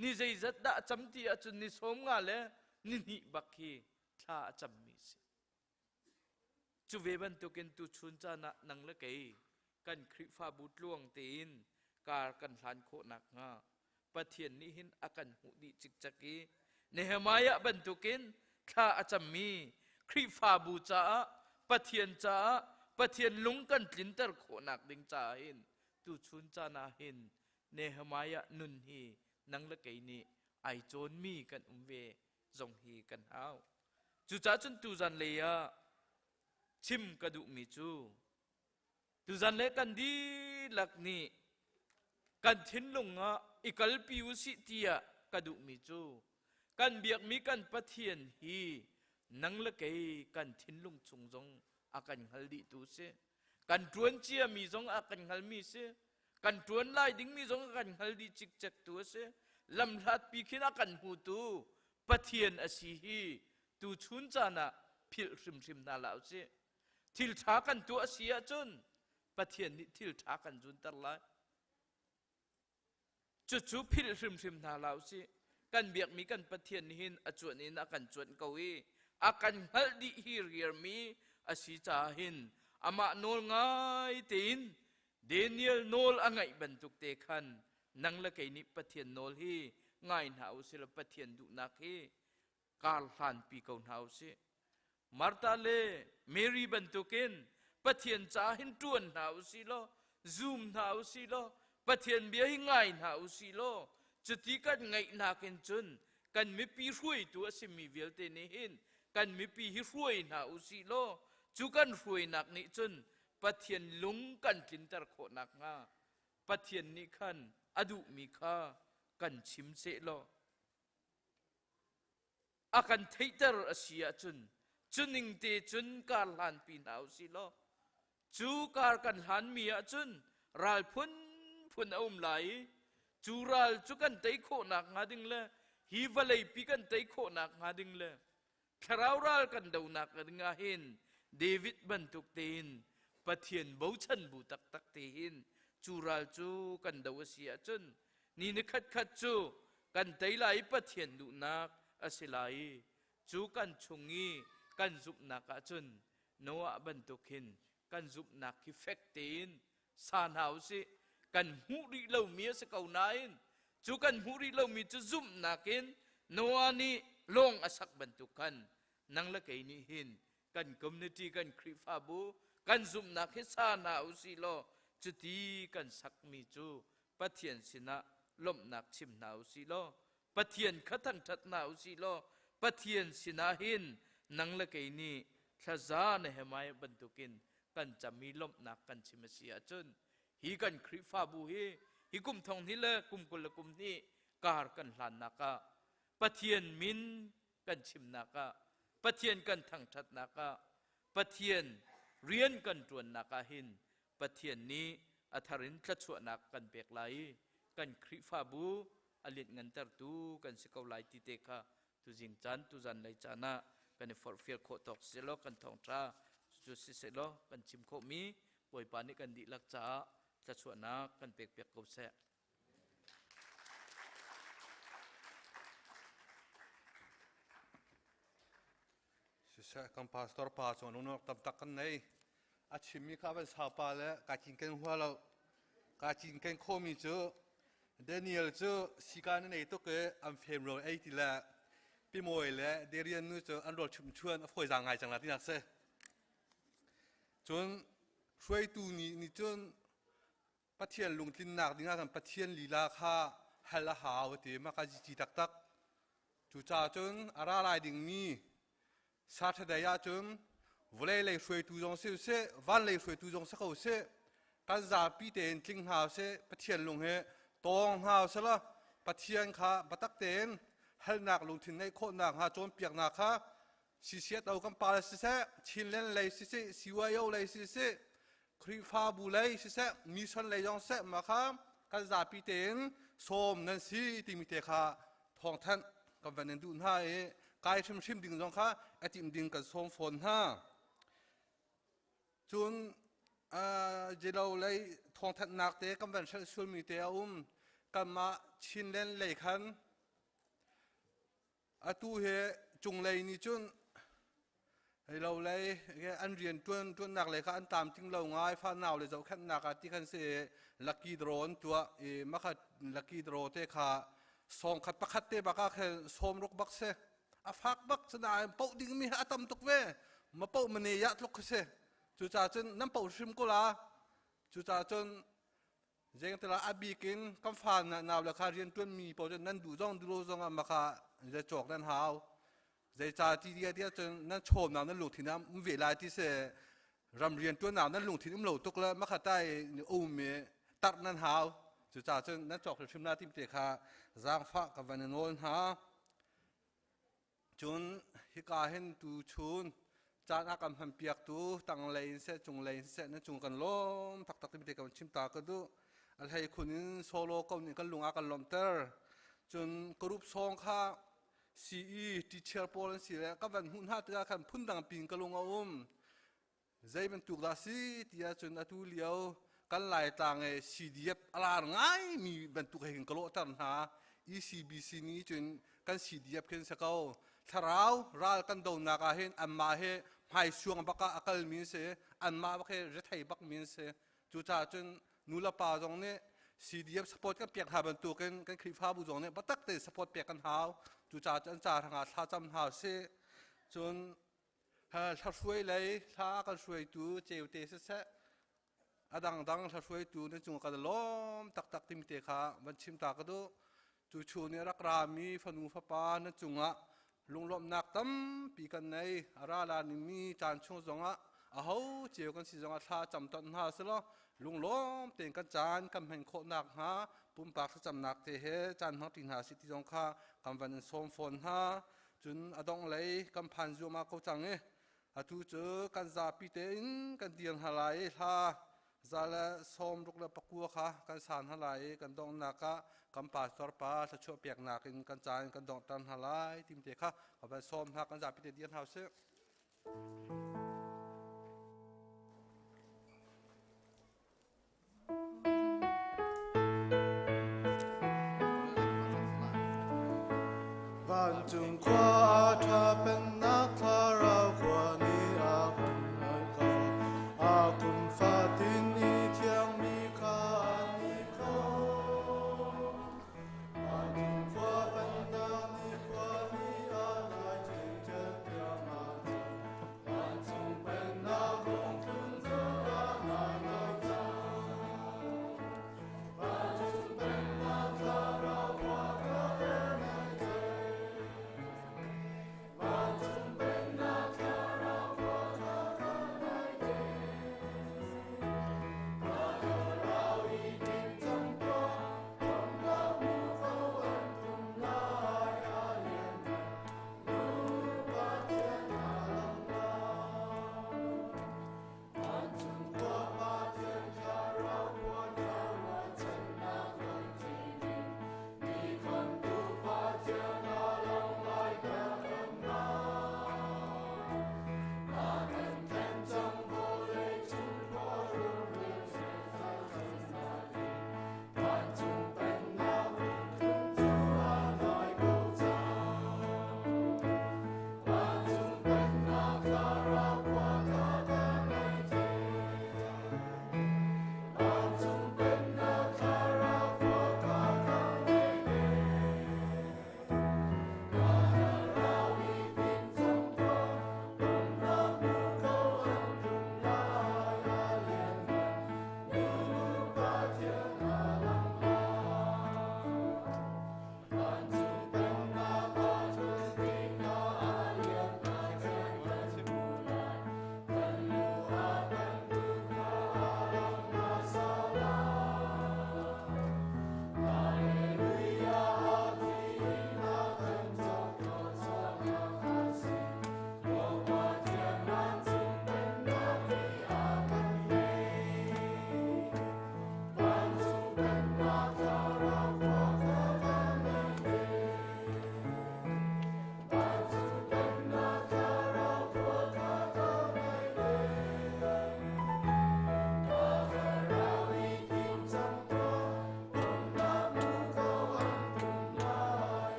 Speaker 5: ni zeizat dah a cam ti ahcun ni sawm nga le ni hnih bak hi thla a cammi si. Cu ve bantukin tuchun caan ah nang le kei kan Khrihfabu tluang tein kar kan hlan khawh nakhnga Pathian nih hin a kan hmuh dih cikcek i Nehemiah bantukin thla a cammi Khrihfabu caah Pathian caah Pathian lung kan tlinter khawhnak ding caah hin tuchun caan ah hin Nehemiah nun hi nang le kei nih ai cawnmi kan um ve zong hi kan hau. Cucaah cun tuzan lei ah chim ka duhmi cu. Tuzan le kan dihlak nih kan thinlung ah i kalpi usih tiah ka duhmi cu kan biakmi kan Pathian hi nang le kei kan thinlung chung zong a kan hngal dihtu si. Kan ṭuan ciami zong a kan hngalmi si. Kan ṭuan lai dingmi zong a kan hngal dih cikcektu a si. Lamhlatpi khin a kan hmutu Pathian a si hi tuchun caan ah philh hrimhrim hna hlah usih. Thil ṭha kan tuah a si ahcun Pathian nih thil ṭha kan zunter lai. Cucu philh hrimhrim hna hlah usih. Kan biakmi kan Pathian nih hin a cuanh in a kan cuanh ko i a kan hngalh dih hirhiarmi a si caah hin amah nawl ngai tein Daniel nawl a ngaih bantuk te khan nang le kei nih Pathian nawl hi ngai hna usih law Pathian duhnak hi kar hlanpi ko hna usih. Martha le Mary bantukin Pathian ca hin ṭuan hna usih law zum hna usih law Pathian bia hi ngai hna usih law cuti kan ngaihnak in cun kan mipi hruaitu a simi vialte nih hin kan mipi hi hruai hna usih law cu kan hruainak nih cun Pathian lung kan tlinter khawh nakhnga Pathian nih khan a duhmi kha kan chim seh law a kan theihter a si ahcun cuning te cun kar hlanpi hna usih law cu kar kan hlanmi ahcun ral phunphun a um lai i cu ral cu kan tei khawhnak hnga ding le hi vawleipi kan tei khawhnak hnga ding le thlarau ral kan donak ding ah hin David bantuk tein Pathian bochan bu taktak te hin cu ral cu kan do a si ahcun ni ni khat khat cu kan tei lai i Pathian duhnak a si lai i cu kan chung i kan zumhnak ahcun Noah bantuk hin kan zumhnak hi fek tein sa hna usih. Kan hmuh rih lomi a si ko nain cu kan hmuh rih lomi cu zumhnak in Noah nih lawng a sak bantuk khan nang le kei nih hin kan community kan Khrihfabu kan zumhnak hi sa hna usih law cuti kan sakmi cu Pathian sinah lawmhnak chim hna usih law Pathian kha thangṭhat hna usih law Pathian sinah hin nang le kei nih thlaza Nehemiah bantukin kan cam i lawmhnak kan chim a si ahcun hi kan Khrihfabu hi hi kum thong hnih le kum 20 le kum hnih kar kan hlannak ah Pathian min kan chimnak ah Pathian kan thangṭhatnak ah Pathian rian kan ṭuannak ah hin Pathian nih a thar in thluachuahnak kan pek lai i kan Khrihfabu a lianhngantertu kan si ko lai ti te kha tuzing caan tuzan lei caan ah kan i forhfial khawh tawk si law kan thawngṭha cu si sehlaw kan chim khawhmi Bawipa nih kan dihlak caah thluachuahnak kan pekpiak ko seh.
Speaker 4: Siseh kan pastor pa cu an tam tak kan nei. A chimmi kha van sau pa le ka cinken hua lo. Ka cinken khomi cu Daniel cu sika na nei tuk i an fem rawl ei ti le pimawi le Darian nu cu an rawl chum chuan a fawi zaang ngai cang la tinak si. Cun hruaitu nih nih cun Pathian lungtlinnak dingah khan Pathian lila kha hal a hau a ti mah ka ci taktak. Cucaah cun a ra lai dingmi Saturday ahcun vawlei lei hruaitu zong si usih, van lei hruaitu zong si ko usih, kan zapi tein tling hna usih, Pathian lung hi tawng hna usih law Pathian kha biatak tein halnak lungthin ngeih khawhnak hnga cawnpiaknak kha CCSO kan pa le siseh, Chinland lei siseh, CYO lei siseh, Khrihfabu lei siseh, mission lei zong siseh, mah kha kan zapi tein sawm nan si timi te kha thawngthanh kan van in duh hna i kai hrimhrim ding zong kha a timh ding kan sawm fawn hna. Cun jelo lei thawngthanhnak te kan van hrelh sulmi te a um. Kanmah Chinland lei khan Atu hi cunglei nih cun hei lo lei an rian ṭuan ṭuannak lei kha an tlamtling lo ngai fanau le zohkhenhnak ah ti khan si lucky draw an tuah i makhat lucky draw te kha sawng khat pakhat te bak ah khan sawm ruk bak si a fak bak sinain poh dingmi a tam tuk ve ma poh mane ya tluk khi si cucaah cun nan poh hrim ko la cucaah cun Zengtala a bik in kan fa nau le kha rianṭuanmi paoh cu nan duh zong duh lo zong ah maka zei cawk nan hau. Zeicah ti dia tiah cun nan chawmnak nan lungthin ah um ve lai ti si. Ram rian ṭuannak nan lungthin um lo tuk le makhatai um i tarh nan hau. Cucaah cun nan cawk hrimhrim la tim te kha zaangfah ka van i nawl hna. Cun hika hin tu chun caan a kan hmanpiaktu tanglei in seh cunglei in seh nan cung kan lawm taktak timi te ka van chim ta ka duh. A hlei khun in solo ko nih kan lung a kan lawmhter. Cun group song kha CE teacher pawl an si le ka van hmuh hna tikah khan phundang pin ka lung a um. Zei bantuk dah si ti ahcun atu lio kan Laitlang e CDF a lar ngaimi bantuk he hin ka lawhter hna. ECBC nih cun kan CDF khin si ko. Thlarau ral kan donak ah hin anmah he hmaisuang bak ah a kalmi an si. Anmah bak he rethei bakmi an si. Cucaah cun nu le pa zong nih CDF support kan pek hna bantukin kan Khrihfabu zong nih biatak tein support pek kan hau. Cucaah cun an ca hrangah thlacam hna usih. Cun hlahruai lei hla a kan hruaitu ceute siseh a dangdang hlahruaitu na cung kan lawm taktak timi te kha van chim ta ka duh. Cu chu nih rak rami fanu fapa na cungah lunglawmhnak tampi kan nei. A ra la ningmi caan chung zongah aho cio kan si zongah thla cam ton hna selaw lunglawm tein kan caan kan hman khawh nak hnga pumpak thlacamnak te he caan hmang ṭi hna si ti zong kha kan van in sawm fawn hna. Cun a dongh lei kan phan zuahmah ko cang i atu cu kan zapi tein kan dir hna lai i hla 169 kha kan sa hna lai i kan donghnak ah kan pastor pa thluachuah peknak in kan caan kan donghter hna lai tim te kha ka van sawm hna. Kan zapi te dir hna usih.
Speaker 11: Vancung khua ṭha pennak thlarau khua nih a kan ngai ko. A kum fatin i thiangmi kha an i khawm. Vancung khua pennak nih khua nih a ngai chinchin tiang a cang. Vancung pennak hung tlun cu a ngai ngai cang. Vancung pennak thlarau khua ka ngai cang. Vancung pennak.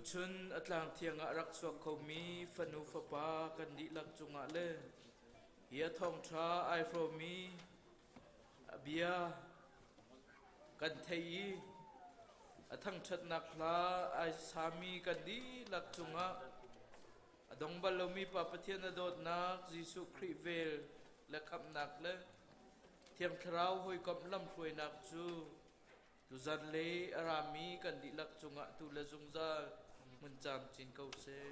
Speaker 5: Tuchun a tlang thiang ah rak chuak khomi fanu fapa kan dihlak cungah le hi a thawngṭha ai hrawmmi a bia kan thei i a thangṭhatnak hla ai sami kan dihlak cungah a dong bal lomi Pa Pathian a dawtnak Jesuh Khrih vel le khamhnak le Thiang Thlarau hawikomh lamhruainak cu tuzan le a rami kan dihlak cungah tu le zungzal hmun camcin ko seh.